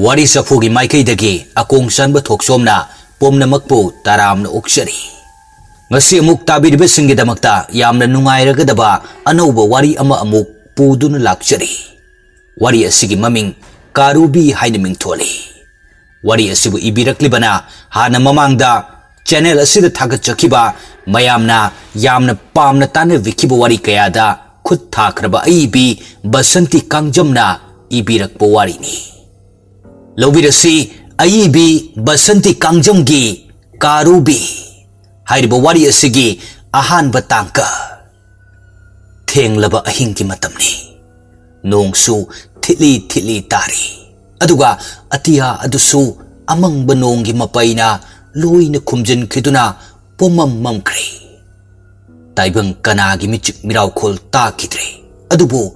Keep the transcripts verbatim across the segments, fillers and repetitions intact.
ꯋꯥꯔꯤ ꯆꯐꯨꯒꯤ ꯃꯥꯏꯀꯩꯗꯒꯤ ꯑꯀꯣꯡ ꯆꯟꯕ ꯊꯣꯛꯆꯣꯝꯅ ꯄꯨꯝꯅꯃꯛꯄꯨ ꯇꯔꯥꯝꯅ ꯑꯣꯛꯆꯔꯤ꯫ ꯉꯁꯤ ꯑꯃꯨꯛ ꯇꯥꯕꯤꯔꯤꯕꯁꯤꯡꯒꯤꯗꯃꯛꯇ ꯌꯥꯝꯅ ꯅꯨꯡꯉꯥꯏꯔꯒꯗꯕ ꯑꯅꯧꯕ ꯋꯥꯔꯤ ꯑꯃ ꯑꯃꯨꯛ ꯄꯨꯗꯨꯅ ꯂꯥꯛꯆꯔꯤ꯫ ꯋꯥꯔꯤ ꯑꯁꯤꯒꯤ ꯃꯃꯤꯡ ꯀꯥꯔꯨꯕꯤ ꯍꯥꯏꯅ ꯃꯤꯡꯊꯣꯜꯂꯤ꯫ ꯋꯥꯔꯤ ꯑꯁꯤꯕꯨ ꯏꯕꯤꯔꯛꯂꯤꯕꯅ ꯍꯥꯟꯅ ꯃꯃꯥꯡꯗ ꯆꯦꯅꯦꯜ ꯑꯁꯤꯗ ꯊꯥꯒꯠꯆꯈꯤꯕ, ꯃꯌꯥꯝꯅ ꯌꯥꯝꯅ ꯄꯥꯝꯅ ꯇꯥꯅꯕꯤꯈꯤꯕ ꯋꯥꯔꯤ ꯀꯌꯥꯗ ꯈꯨꯠ ꯊꯥꯈ꯭ꯔꯕ ꯑꯏꯕꯤ ꯕꯁꯟꯇꯤ ꯀꯥꯡꯖꯝꯅ ꯏꯕꯤꯔꯛꯄ ꯋꯥꯔꯤꯅꯤ꯫ ꯂꯧꯕꯤꯔꯁꯤ ꯑꯏꯕꯤ ꯕꯁꯟꯇꯤ ꯀꯥꯡꯖꯝꯒꯤ ꯀꯥꯔꯨꯕꯤ ꯍꯥꯏꯔꯤꯕ ꯋꯥꯔꯤ ꯑꯁꯤꯒꯤ ꯑꯍꯥꯟꯕ ꯇꯥꯡꯀꯛ꯫ ꯊꯦꯡꯂꯕ ꯑꯍꯤꯡꯒꯤ ꯃꯇꯝꯅꯤ꯫ ꯅꯣꯡꯁꯨ ꯊꯤꯠꯂꯤ ꯊꯤꯠꯂꯤ ꯇꯥꯔꯤ꯫ ꯑꯗꯨꯒ ꯑꯇꯤꯌꯥ ꯑꯗꯨꯁꯨ ꯑꯃꯪꯕ ꯅꯣꯡꯒꯤ ꯃꯄꯩꯅ ꯂꯣꯏꯅ ꯈꯨꯝꯖꯤꯟꯈꯤꯗꯨꯅ ꯄꯨꯝꯃꯝ ꯃꯝꯈ꯭ꯔꯦ꯫ ꯇꯥꯏꯕꯪ ꯀꯅꯥꯒꯤ ꯃꯤꯆꯤꯛ ꯃꯤꯔꯥꯎꯈꯣꯜ ꯇꯥꯈꯤꯗ꯭ꯔꯦ꯫ ꯑꯗꯨꯕꯨ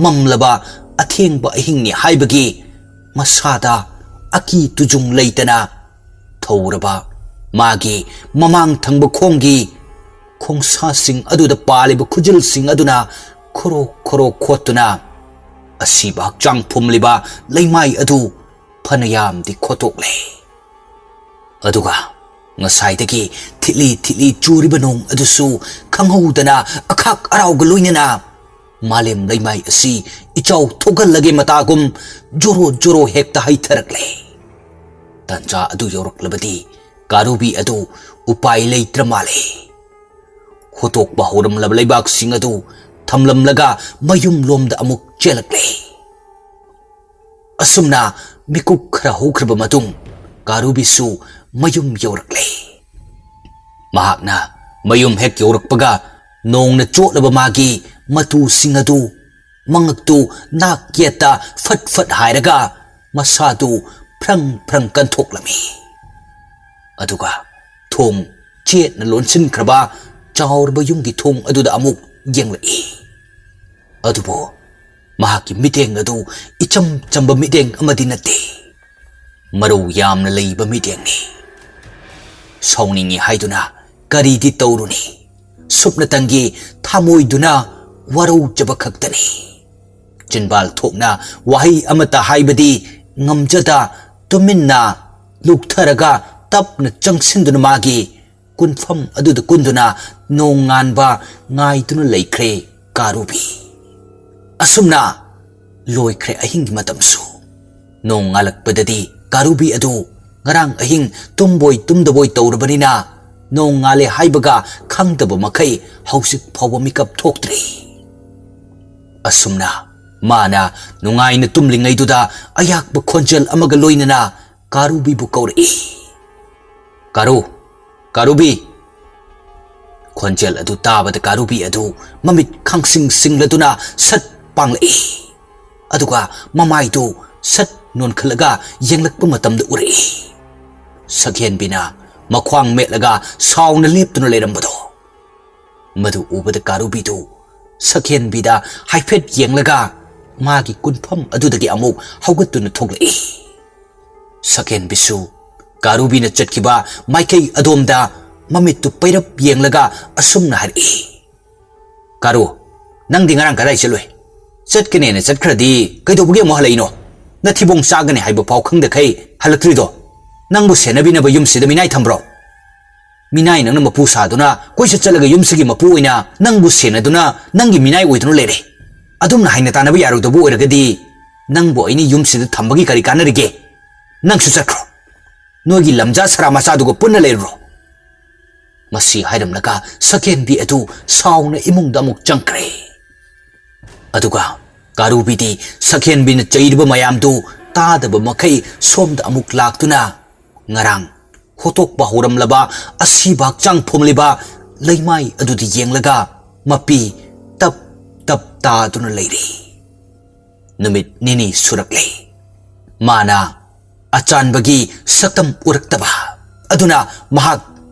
ꯃꯝꯂꯕ ꯑꯊꯦꯡꯕ ꯑꯍꯤꯡꯅꯤ ꯍꯥꯏꯕꯒꯤ ꯃꯁꯥꯗ ꯑꯀꯤ ꯇꯨꯖꯨꯡ ꯂꯩꯇꯅ ꯊꯧꯔꯕ ꯃꯥꯒꯤ ꯃꯃꯥꯡ ꯊꯪꯕ ꯈꯣꯡꯒꯤ ꯈꯣꯡꯁꯥꯁꯤꯡ ꯑꯗꯨꯗ ꯄꯥꯜꯂꯤꯕ ꯈꯨꯖꯤꯜꯁꯤꯡ ꯑꯗꯨꯅ ꯈꯣꯔꯣ ꯈꯣꯔꯣ ꯈꯣꯠꯇꯨꯅ ꯑꯁꯤꯕ ꯍꯛꯆꯥꯡ ꯐꯨꯝꯂꯤꯕ ꯂꯩꯃꯥꯏ ꯑꯗꯨ ꯐꯅꯌꯥꯝꯗꯤ ꯈꯣꯠꯇꯣꯛꯂꯦ꯫ ꯑꯗꯨꯒ ꯉꯁꯥꯏꯗꯒꯤ ꯊꯤꯠꯂꯤ ꯊꯤꯠꯂꯤ ꯆꯨꯔꯤꯕ ꯅꯣꯡ ꯑꯗꯨꯁꯨ ꯈꯪꯍꯧꯗꯅ ꯑꯈꯥꯛ ꯑꯔꯥꯎꯒ ꯂꯣꯏꯅꯅ ꯃꯥꯂꯦꯝ ꯂꯩꯃꯥꯏ ꯑꯁꯤ ꯏꯆꯥꯎ ꯊꯣꯛꯍꯜꯂꯒꯦ ꯃꯇꯥꯒꯨꯝ ꯖꯣꯔꯣ ꯖꯣꯔꯣ ꯍꯦꯛꯇ ꯍꯩꯊꯔꯛꯂꯦ꯫ ꯇꯥꯟꯖꯥ ꯑꯗꯨ ꯌꯧꯔꯛꯂꯕꯗꯤ ꯀꯥꯔꯨꯕꯤ ꯑꯗꯨ ꯎꯄꯥꯏ ꯂꯩꯇ꯭ꯔ ꯃꯥꯜꯂꯦ꯫ ꯍꯣꯠꯇꯣꯛꯄ ꯍꯧꯔꯝꯂꯕ ꯂꯩꯕꯥꯛꯁꯤꯡ ꯑꯗꯨ ꯊꯝꯂꯝꯂꯒ ꯃꯌꯨꯝꯂꯣꯝꯗ ꯑꯃꯨꯛ ꯆꯦꯜꯂꯛꯂꯦ꯫ ꯑꯁꯨꯝꯅ ꯃꯤꯀꯨꯞ ꯈꯔ ꯍꯧꯈ꯭ꯔꯕ ꯃꯇꯨꯡ ꯀꯥꯔꯨꯕꯤꯁꯨ ꯃꯌꯨꯝ ꯌꯧꯔꯛꯂꯦ꯫ ꯃꯍꯥꯛꯅ ꯃꯌꯨꯝ ꯍꯦꯛ ꯌꯧꯔꯛꯄꯒ ꯅꯣꯡꯅ ꯆꯣꯠꯂꯕ ꯃꯥꯒꯤ ꯃꯇꯨꯁꯤꯡ ꯑꯗꯨ ꯃꯉꯛꯇꯨ ꯅꯥꯛ ꯌꯦꯠꯇ ꯐꯠ ꯐꯠ ꯍꯥꯏꯔꯒ ꯃꯁꯥꯗꯨ ꯐ꯭ꯔꯪ ꯐ꯭ꯔꯪ ꯀꯟꯊꯣꯛꯂꯝꯃꯤ꯫ ꯑꯗꯨꯒ ꯊꯣꯡ ꯆꯦꯠꯅ ꯂꯣꯟꯁꯤꯟꯈ꯭ꯔꯕ ꯆꯥꯎꯔꯕ ꯌꯨꯝꯒꯤ ꯊꯣꯡ ꯑꯗꯨꯗ ꯑꯃꯨꯛ ꯌꯦꯡꯂꯛꯏ꯫ ꯑꯗꯨꯕꯨ ꯃꯍꯥꯛꯀꯤ ꯃꯤꯠꯌꯦꯡ ꯑꯗꯨ ꯏꯆꯝ ꯆꯝꯕ ꯃꯤꯠꯌꯦꯡ ꯑꯃꯗꯤ ꯅꯠꯇꯦ꯫ ꯃꯔꯧ ꯌꯥꯝꯅ ꯂꯩꯕ ꯃꯤꯠꯌꯦꯡꯅꯤ꯫ ꯁꯥꯎꯅꯤꯡꯏ ꯍꯥꯏꯗꯨꯅ ꯀꯔꯤꯗꯤ ꯇꯧꯔꯨꯅꯤ? ꯁꯨꯞꯅꯇꯪꯒꯤ ꯊꯃꯣꯏꯗꯨꯅ ꯋꯥꯔꯧꯖꯕ ꯈꯛꯇꯅꯤ꯫ ꯆꯤꯟꯕꯥꯜ ꯊꯣꯛꯅ ꯋꯥꯍꯩ ꯑꯃꯠꯇ ꯍꯥꯏꯕꯗꯤ ꯉꯝꯖꯗ ꯇꯨꯃꯤꯟꯅ ꯂꯨꯛꯊꯔꯒ ꯇꯞꯅ ꯆꯪꯁꯤꯟꯗꯨꯅ ꯃꯥꯒꯤ ꯀꯨꯟꯐꯝ ꯑꯗꯨꯗ ꯀꯨꯟꯗꯨꯅ ꯅꯣꯡꯉꯥꯟꯕ ꯉꯥꯏꯗꯨꯅ ꯂꯩꯈ꯭ꯔꯦ ꯀꯥꯔꯨꯕꯤ꯫ ꯑꯁꯨꯝꯅ ꯂꯣꯏꯈ꯭ꯔꯦ ꯑꯍꯤꯡꯒꯤ ꯃꯇꯝꯁꯨ꯫ ꯅꯣꯡ ꯉꯥꯜꯂꯛꯄꯗꯗꯤ ꯀꯥꯔꯨꯕꯤ ꯑꯗꯨ ꯉꯔꯥꯡ ꯑꯍꯤꯡ ꯇꯨꯝꯕꯣꯏ ꯇꯨꯝꯗꯕꯣꯏ ꯇꯧꯔꯕꯅꯤꯅ ꯅꯣꯡ ꯉꯥꯜꯂꯦ ꯍꯥꯏꯕꯒ ꯈꯪꯗꯕ ꯃꯈꯩ ꯍꯧꯖꯤꯛ ꯐꯥꯎꯕ ꯃꯤꯀꯞ ꯊꯣꯛꯇ꯭ꯔꯤ꯫ ꯑꯁꯨꯝꯅ ꯃꯥꯅ ꯅꯨꯡꯉꯥꯏꯅ ꯇꯨꯝꯂꯤꯉꯩꯗꯨꯗ ꯑꯌꯥꯛꯄ ꯈꯣꯟꯖꯦꯜ ꯑꯃꯒ ꯂꯣꯏꯅꯅ ꯀꯥꯔꯨꯕꯤꯕꯨ ꯀꯧꯔꯛꯏ꯫ "ꯀꯥꯔꯨ, ꯀꯥꯔꯨꯕꯤ!" ꯈꯣꯟꯖꯦꯜ ꯑꯗꯨ ꯇꯥꯕꯗ ꯀꯥꯔꯨꯕꯤ ꯑꯗꯨ ꯃꯃꯤꯠ ꯈꯪꯁꯤꯡ ꯁꯤꯡꯂꯗꯨꯅ ꯁꯠ ꯄꯥꯡꯂꯛꯏ꯫ ꯑꯗꯨꯒ ꯃꯃꯥꯏꯗꯨ ꯁꯠ ꯅꯣꯟꯈꯠꯂꯒ ꯌꯦꯡꯂꯛꯄ ꯃꯇꯝꯗ ꯎꯔꯛꯏ, ꯁꯛꯍꯦꯟꯕꯤꯅ ꯃꯈ꯭ꯋꯥꯡ ꯃꯦꯠꯂꯒ ꯁꯥꯎꯅ ꯂꯦꯞꯇꯨꯅ ꯂꯩꯔꯝꯕꯗꯣ꯫ ꯃꯗꯨ ꯎꯕꯗ ꯀꯥꯔꯨꯕꯤꯗꯨ ꯁꯛꯍꯦꯟꯕꯤꯗ ꯍꯥꯏꯐꯦꯠ ꯌꯦꯡꯂꯒ ꯃꯥꯒꯤ ꯀꯨꯟꯐꯝ ꯑꯗꯨꯗꯒꯤ ꯑꯃꯨꯛ ꯍꯧꯒꯠꯇꯨꯅ ꯊꯣꯛꯂꯛꯏ꯫ ꯁꯛꯍꯦꯟꯕꯤꯁꯨ ꯀꯥꯔꯨꯕꯤꯅ ꯆꯠꯈꯤꯕ ꯃꯥꯏꯀꯩ ꯑꯗꯣꯝꯗ ꯃꯃꯤꯠꯇꯨ ꯄꯩꯔꯞ ꯌꯦꯡꯂꯒ ꯑꯁꯨꯝꯅ ꯍꯥꯏꯔꯛꯏ, "ꯀꯥꯔꯨ, ꯅꯪꯗꯤ ꯉꯔꯥꯡ ꯀꯗꯥꯏ ꯆꯠꯂꯨꯏ? ꯆꯠꯀꯅꯦꯅ ꯆꯠꯈ꯭ꯔꯗꯤ ꯀꯩꯗꯧꯕꯒꯤ ꯑꯃꯨꯛ ꯍꯜꯂꯛꯏꯅꯣ? ꯅꯊꯤꯕꯣꯡ ꯆꯥꯒꯅꯤ ꯍꯥꯏꯕ ꯐꯥꯎ ꯈꯪꯗꯈꯩ ꯍꯜꯂꯛꯇ꯭ꯔꯤꯗꯣ? ꯅꯪꯕꯨ ꯁꯦꯟꯅꯕꯤꯅꯕ ꯌꯨꯝꯁꯤꯗ ꯃꯤꯅꯥꯏ ꯊꯝꯕ꯭ꯔꯣ? ꯃꯤꯅꯥꯏ ꯅꯪꯅ ꯃꯄꯨ ꯁꯥꯗꯨꯅ ꯀꯣꯏꯆꯠ ꯆꯠꯂꯒ ꯌꯨꯝꯁꯤꯒꯤ ꯃꯄꯨ ꯑꯣꯏꯅ ꯅꯪꯕꯨ ꯁꯦꯟꯅꯗꯨꯅ ꯅꯪꯒꯤ ꯃꯤꯅꯥꯏ ꯑꯣꯏꯗꯨꯅ ꯂꯩꯔꯦ꯫ ꯑꯗꯨꯝꯅ ꯍꯥꯏꯅ ꯇꯥꯟꯅꯕ ꯌꯥꯔꯣꯏꯗꯕ ꯑꯣꯏꯔꯒꯗꯤ ꯅꯪꯕꯨ ꯑꯩꯅ ꯌꯨꯝꯁꯤꯗ ꯊꯝꯕꯒꯤ ꯀꯔꯤ ꯀꯥꯟꯅꯔꯤꯒꯦ? ꯅꯪꯁꯨ ꯆꯠꯈ꯭ꯔꯣ꯫ ꯅꯣꯏꯒꯤ ꯂꯝꯖꯥ ꯁꯔꯥ ꯃꯆꯥꯗꯨꯒ ꯄꯨꯟꯅ ꯂꯩꯔꯨꯔꯣ꯫" ꯃꯁꯤ ꯍꯥꯏꯔꯝꯂꯒ ꯁꯛꯍꯦꯟꯕꯤ ꯑꯗꯨ ꯁꯥꯎꯅ ꯏꯃꯨꯡꯗ ꯑꯃꯨꯛ ꯆꯪꯈ꯭ꯔꯦ꯫ ꯑꯗꯨꯒ ꯀꯥꯔꯨꯕꯤꯗꯤ ꯁꯛꯍꯦꯟꯕꯤꯅ ꯆꯩꯔꯤꯕ ꯃꯌꯥꯝꯗꯨ ꯇꯥꯗꯕ ꯃꯈꯩ ꯁꯣꯝꯗ ꯑꯃꯨꯛ ꯂꯥꯛꯇꯨꯅ ꯉꯔꯥꯡ ꯍꯣꯠꯇꯣꯛꯄ ꯍꯧꯔꯝꯂꯕ ꯑꯁꯤꯕ ꯍꯛꯆꯥꯡ ꯐꯣꯝꯂꯤꯕ ꯂꯩꯃꯥꯏ ꯑꯗꯨꯗ ꯌꯦꯡꯂꯒ ꯃꯄꯤ ꯇꯞ ꯇꯞ ꯇꯥꯗꯨꯅ ꯂꯩꯔꯤ꯫ ꯅꯨꯃꯤꯠ ꯅꯤꯅꯤ ꯁꯨꯔꯛꯂꯦ꯫ ꯃꯥꯅ ꯑꯆꯥꯟꯕꯒꯤ ꯁꯛꯇꯝ ꯎꯔꯛꯇꯕ ꯑꯗꯨꯅ ꯃꯍꯥꯛ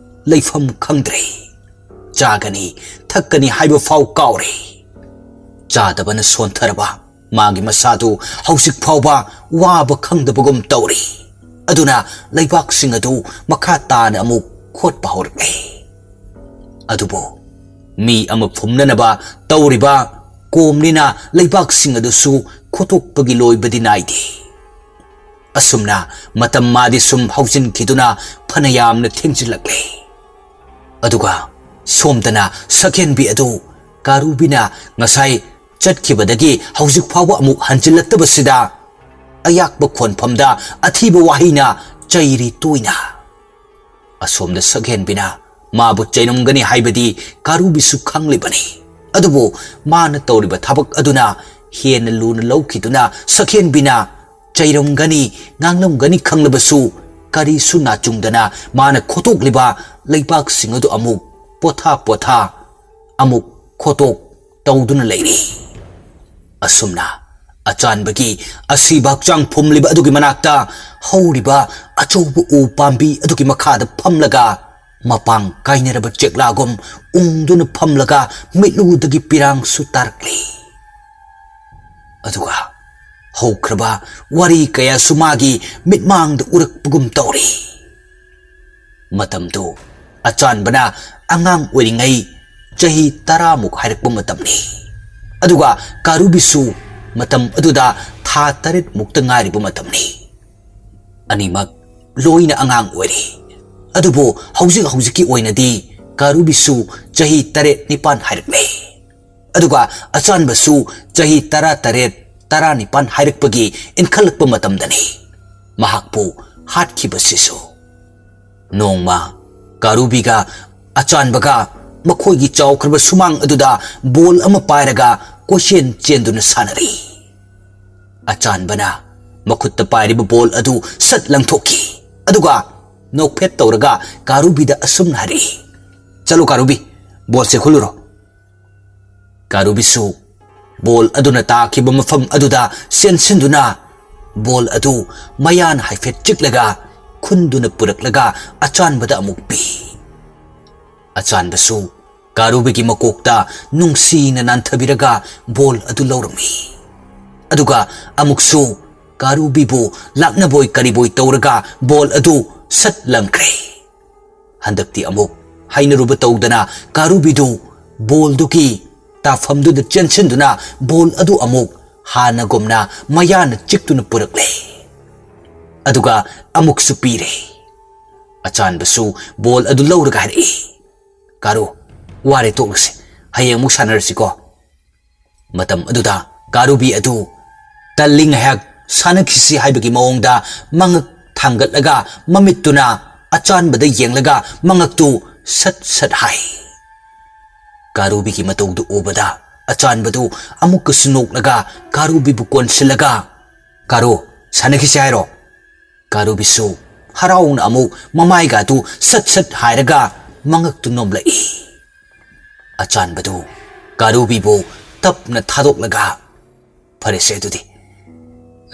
ꯂꯩꯐꯝ ꯈꯪꯗ꯭ꯔꯦ꯫ ꯆꯥꯒꯅꯤ, ꯊꯛꯀꯅꯤ ꯍꯥꯏꯕ ꯐꯥꯎ ꯀꯥꯎꯔꯦ꯫ ꯆꯥꯗꯕꯅ ꯁꯣꯟꯊꯔꯕ ꯃꯥꯒꯤ ꯃꯁꯥꯗꯨ ꯍꯧꯖꯤꯛ ꯐꯥꯎꯕ ꯋꯥꯕ ꯈꯪꯗꯕꯒꯨꯝ ꯇꯧꯔꯤ꯫ ꯑꯗꯨꯅ ꯂꯩꯕꯥꯛꯁꯤꯡ ꯑꯗꯨ ꯃꯈꯥ ꯇꯥꯅ ꯑꯃꯨꯛ ꯈꯣꯠꯄ ꯍꯧꯔꯛꯂꯦ꯫ ꯑꯗꯨꯕꯨ ꯃꯤ ꯑꯃ ꯐꯨꯝꯅꯅꯕ ꯇꯧꯔꯤꯕ ꯀꯣꯝꯅꯤꯅ ꯂꯩꯕꯥꯛꯁꯤꯡ ꯑꯗꯨꯁꯨ ꯈꯣꯠꯇꯣꯛꯄꯒꯤ ꯂꯣꯏꯕꯗꯤ ꯅꯥꯏꯗꯦ꯫ ꯑꯁꯨꯝꯅ ꯃꯇꯝ ꯃꯥꯗꯤ ꯁꯨꯝ ꯍꯧꯖꯤꯟꯈꯤꯗꯨꯅ ꯐꯅ ꯌꯥꯝꯅ ꯊꯦꯡꯖꯤꯜꯂꯛꯂꯦ꯫ ꯑꯗꯨꯒ ꯁꯣꯝꯗꯅ ꯁꯛꯍꯦꯟꯕꯤ ꯑꯗꯨ ꯀꯥꯔꯨꯕꯤꯅ ꯉꯁꯥꯏ ꯆꯠꯈꯤꯕꯗꯒꯤ ꯍꯧꯖꯤꯛ ꯐꯥꯎꯕ ꯑꯃꯨꯛ ꯍꯟꯖꯤꯜꯂꯛꯇꯕꯁꯤꯗ ꯑꯌꯥꯛꯄ ꯈꯣꯟꯐꯝꯗ ꯑꯊꯤꯕ ꯋꯥꯍꯩꯅ ꯆꯩꯔꯤ ꯇꯣꯏꯅ꯫ ꯑꯁꯣꯝꯗ ꯁꯛꯍꯦꯟꯕꯤꯅ ꯃꯥꯕꯨ ꯆꯩꯔꯝꯒꯅꯤ ꯍꯥꯏꯕꯗꯤ ꯀꯥꯔꯨꯕꯤꯁꯨ ꯈꯪꯂꯤꯕꯅꯤ꯫ ꯑꯗꯨꯕꯨ ꯃꯥꯅ ꯇꯧꯔꯤꯕ ꯊꯕꯛ ꯑꯗꯨꯅ ꯍꯦꯟꯅ ꯂꯨꯅ ꯂꯧꯈꯤꯗꯨꯅ ꯁꯛꯍꯦꯟꯕꯤꯅ ꯆꯩꯔꯝꯒꯅꯤ, ꯉꯥꯡꯂꯝꯒꯅꯤ ꯈꯪꯂꯕꯁꯨ ꯀꯔꯤꯁꯨ ꯅꯥꯆꯨꯡꯗꯅ ꯃꯥꯅ ꯈꯣꯠꯇꯣꯛꯂꯤꯕ ꯂꯩꯕꯥꯛꯁꯤꯡ ꯑꯗꯨ ꯑꯃꯨꯛ ꯄꯣꯊꯥ ꯄꯣꯊꯥ ꯑꯃꯨꯛ ꯈꯣꯠꯇꯣꯛ ꯇꯧꯗꯨꯅ ꯂꯩꯔꯤ꯫ ꯑꯁꯨꯝꯅ ꯑꯆꯥꯟꯕꯒꯤ ꯑꯁꯤꯕ ꯍꯛꯆꯥꯡ ꯐꯨꯝꯂꯤꯕ ꯑꯗꯨꯒꯤ ꯃꯅꯥꯛꯇ ꯍꯧꯔꯤꯕ ꯑꯆꯧꯕ ꯎ ꯄꯥꯝꯕꯤ ꯑꯗꯨꯒꯤ ꯃꯈꯥꯗ ꯐꯝꯂꯒ ꯃꯄꯥꯡ ꯀꯥꯏꯅꯔꯕ ꯆꯦꯛꯂꯥꯒꯨꯝ ꯎꯪꯗꯨꯅ ꯐꯝꯂꯒ ꯃꯤꯠꯂꯨꯗꯒꯤ ꯄꯤꯔꯥꯡꯁꯨ ꯇꯥꯔꯛꯂꯤ꯫ ꯑꯗꯨꯒ ꯍꯧꯈ꯭ꯔꯕ ꯋꯥꯔꯤ ꯀꯌꯥꯁꯨ ꯃꯥꯒꯤ ꯃꯤꯠꯃꯥꯡꯗ ꯎꯔꯛꯄꯒꯨꯝ ꯇꯧꯔꯤ꯫ ꯃꯇꯝꯗꯨ ꯑꯆꯥꯟꯕꯅ ꯑꯉꯥꯡ ꯑꯣꯏꯔꯤꯉꯩ ꯆꯍꯤ ꯇꯔꯥꯃꯨꯛ ꯍꯥꯏꯔꯛꯄ ꯃꯇꯝꯅꯤ꯫ ꯑꯗꯨꯒ ꯀꯥꯔꯨꯕꯤꯁꯨ ꯃꯇꯝ ꯑꯗꯨꯗ ꯊꯥ ꯇꯔꯦꯠ ꯃꯨꯛꯇ ꯉꯥꯏꯔꯤꯕ ꯃꯇꯝꯅꯤ꯫ ꯑꯅꯤꯃꯛ ꯂꯣꯏꯅ ꯑꯉꯥꯡ ꯑꯣꯏꯔꯤ꯫ ꯑꯗꯨꯕꯨ ꯍꯧꯖꯤꯛ ꯍꯧꯖꯤꯛꯀꯤ ꯑꯣꯏꯅꯗꯤ ꯀꯥꯔꯨꯕꯤꯁꯨ ꯆꯍꯤ ꯇꯔꯦꯠ ꯅꯤꯄꯥꯟ ꯍꯥꯏꯔꯛꯂꯦ꯫ ꯑꯗꯨꯒ ꯑꯆꯥꯟꯕꯁꯨ ꯆꯍꯤ ꯇꯔꯥ ꯇꯔꯦꯠ, ꯇꯔꯥ ꯅꯤꯄꯥꯟ ꯍꯥꯏꯔꯛꯄꯒꯤ ꯏꯟꯈꯠꯂꯛꯄ ꯃꯇꯝꯗꯅꯤ ꯃꯍꯥꯛꯄꯨ ꯍꯥꯠꯈꯤꯕꯁꯤꯁꯨ꯫ ꯅꯣꯡꯃ ꯀꯥꯔꯨꯕꯤꯒ ꯑꯆꯥꯟꯕꯒ ꯃꯈꯣꯏꯒꯤ ꯆꯥꯎꯈ꯭ꯔꯕ ꯁꯨꯃꯥꯡ ꯑꯗꯨꯗ ꯕꯣꯜ ꯑꯃ ꯄꯥꯏꯔꯒ ꯀꯣꯏꯆꯦꯟ ꯆꯦꯟꯗꯨꯅ ꯁꯥꯟꯅꯔꯤ꯫ ꯑꯆꯥꯟꯕꯅ ꯃꯈꯨꯠꯇ ꯄꯥꯏꯔꯤꯕ ꯕꯣꯜ ꯑꯗꯨ ꯁꯠ ꯂꯪꯊꯣꯛꯈꯤ꯫ ꯑꯗꯨꯒ ꯅꯣꯛꯐꯦꯠ ꯇꯧꯔꯒ ꯀꯥꯔꯨꯕꯤꯗ ꯑꯁꯨꯝꯅ ꯍꯥꯏꯔꯛꯏ, "ꯆꯠꯂꯣ ꯀꯥꯔꯨꯕꯤ, ꯕꯣꯜꯁꯦ ꯈꯨꯜꯂꯨꯔꯣ꯫" ꯀꯥꯔꯨꯕꯤꯁꯨ ꯕꯣꯜ ꯑꯗꯨꯅ ꯇꯥꯈꯤꯕ ꯃꯐꯝ ꯑꯗꯨꯗ ꯆꯦꯟꯁꯤꯟꯗꯨꯅ ꯕꯣꯜ ꯑꯗꯨ ꯃꯌꯥꯅ ꯍꯥꯏꯐꯦꯠ ꯆꯤꯛꯂꯒ ꯈꯨꯟꯗꯨꯅ ꯄꯨꯔꯛꯂꯒ ꯑꯆꯥꯟꯕꯗ ꯑꯃꯨꯛ ꯄꯤ꯫ ꯑꯆꯥꯟꯕꯁꯨ ꯀꯥꯔꯨꯕꯤꯒꯤ ꯃꯀꯣꯛꯇ ꯅꯨꯡꯁꯤꯅ ꯅꯥꯟꯊꯕꯤꯔꯒ ꯕꯣꯜ ꯑꯗꯨ ꯂꯧꯔꯝꯃꯤ꯫ ꯑꯗꯨꯒ ꯑꯃꯨꯛꯁꯨ ꯀꯥꯔꯨꯕꯤꯕꯨ ꯂꯥꯛꯅꯕꯣꯏ ꯀꯔꯤꯕꯣꯏ ꯇꯧꯔꯒ ꯕꯣꯜ ꯑꯗꯨ ꯁꯠ ꯂꯪꯈ꯭ꯔꯦ꯫ ꯍꯟꯗꯛꯇꯤ ꯑꯃꯨꯛ ꯍꯩꯅꯔꯨꯕ ꯇꯧꯗꯅ ꯀꯥꯔꯨꯕꯤꯗꯨ ꯕꯣꯜꯗꯨꯒꯤ ꯇꯥꯐꯝꯗꯨꯗ ꯆꯦꯟꯁꯤꯟꯗꯨꯅ ꯕꯣꯜ ꯑꯗꯨ ꯑꯃꯨꯛ ꯍꯥꯟꯅꯒꯨꯝꯅ ꯃꯌꯥꯅ ꯆꯤꯛꯇꯨꯅ ꯄꯨꯔꯛꯂꯦ꯫ ꯑꯗꯨꯒ ꯑꯃꯨꯛꯁꯨ ꯄꯤꯔꯦ꯫ ꯑꯆꯥꯟꯕꯁꯨ ꯕꯣꯜ ꯑꯗꯨ ꯂꯧꯔꯒ ꯍꯥꯏꯔꯛꯏ, "ꯀꯥꯔꯨ, ꯋꯥꯔꯦ, ꯇꯣꯛꯂꯁꯤ, ꯍꯌꯦꯡ ꯑꯃꯨꯛ ꯁꯥꯟꯅꯔꯁꯤꯀꯣ"꯫ ꯃꯇꯝ ꯑꯗꯨꯗ ꯀꯥꯔꯨꯕꯤ ꯑꯗꯨ "ꯇꯜꯂꯤ, ꯉꯥꯏꯍꯥꯛ ꯁꯥꯟꯅꯈꯤꯁꯤ" ꯍꯥꯏꯕꯒꯤ ꯃꯑꯣꯡꯗ ꯃꯉꯛ ꯊꯥꯡꯒꯠꯂꯒ ꯃꯃꯤꯠꯇꯨꯅ ꯑꯆꯥꯟꯕꯗ ꯌꯦꯡꯂꯒ ꯃꯉꯛꯇꯨ ꯁꯠ ꯁꯠ ꯍꯥꯏ꯫ ꯀꯥꯔꯨꯕꯤꯒꯤ ꯃꯇꯧꯗꯨ ꯎꯕꯗ ꯑꯆꯥꯟꯕꯗꯨ ꯑꯃꯨꯛꯀꯁꯨ ꯅꯣꯛꯂꯒ ꯀꯥꯔꯨꯕꯤꯕꯨ ꯀꯣꯟꯁꯤꯜꯂꯒ, "ꯀꯥꯔꯨ, ꯁꯥꯟꯅꯈꯤꯁꯤ ꯍꯥꯏꯔꯣ?" ꯀꯥꯔꯨꯕꯤꯁꯨ ꯍꯔꯥꯎꯅ ꯑꯃꯨꯛ ꯃꯃꯥꯏꯒꯥꯗꯨ ꯁꯠ ꯁꯠ ꯍꯥꯏꯔꯒ ꯃꯉꯛꯇꯨ ꯅꯣꯝꯂꯛꯏ꯫ ꯑꯆꯥꯟꯕꯗꯨ ꯀꯥꯔꯨꯕꯤꯕꯨ ꯇꯞꯅ ꯊꯥꯗꯣꯛꯂꯒ, "ꯐꯔꯦꯁꯦ, ꯑꯗꯨꯗꯤ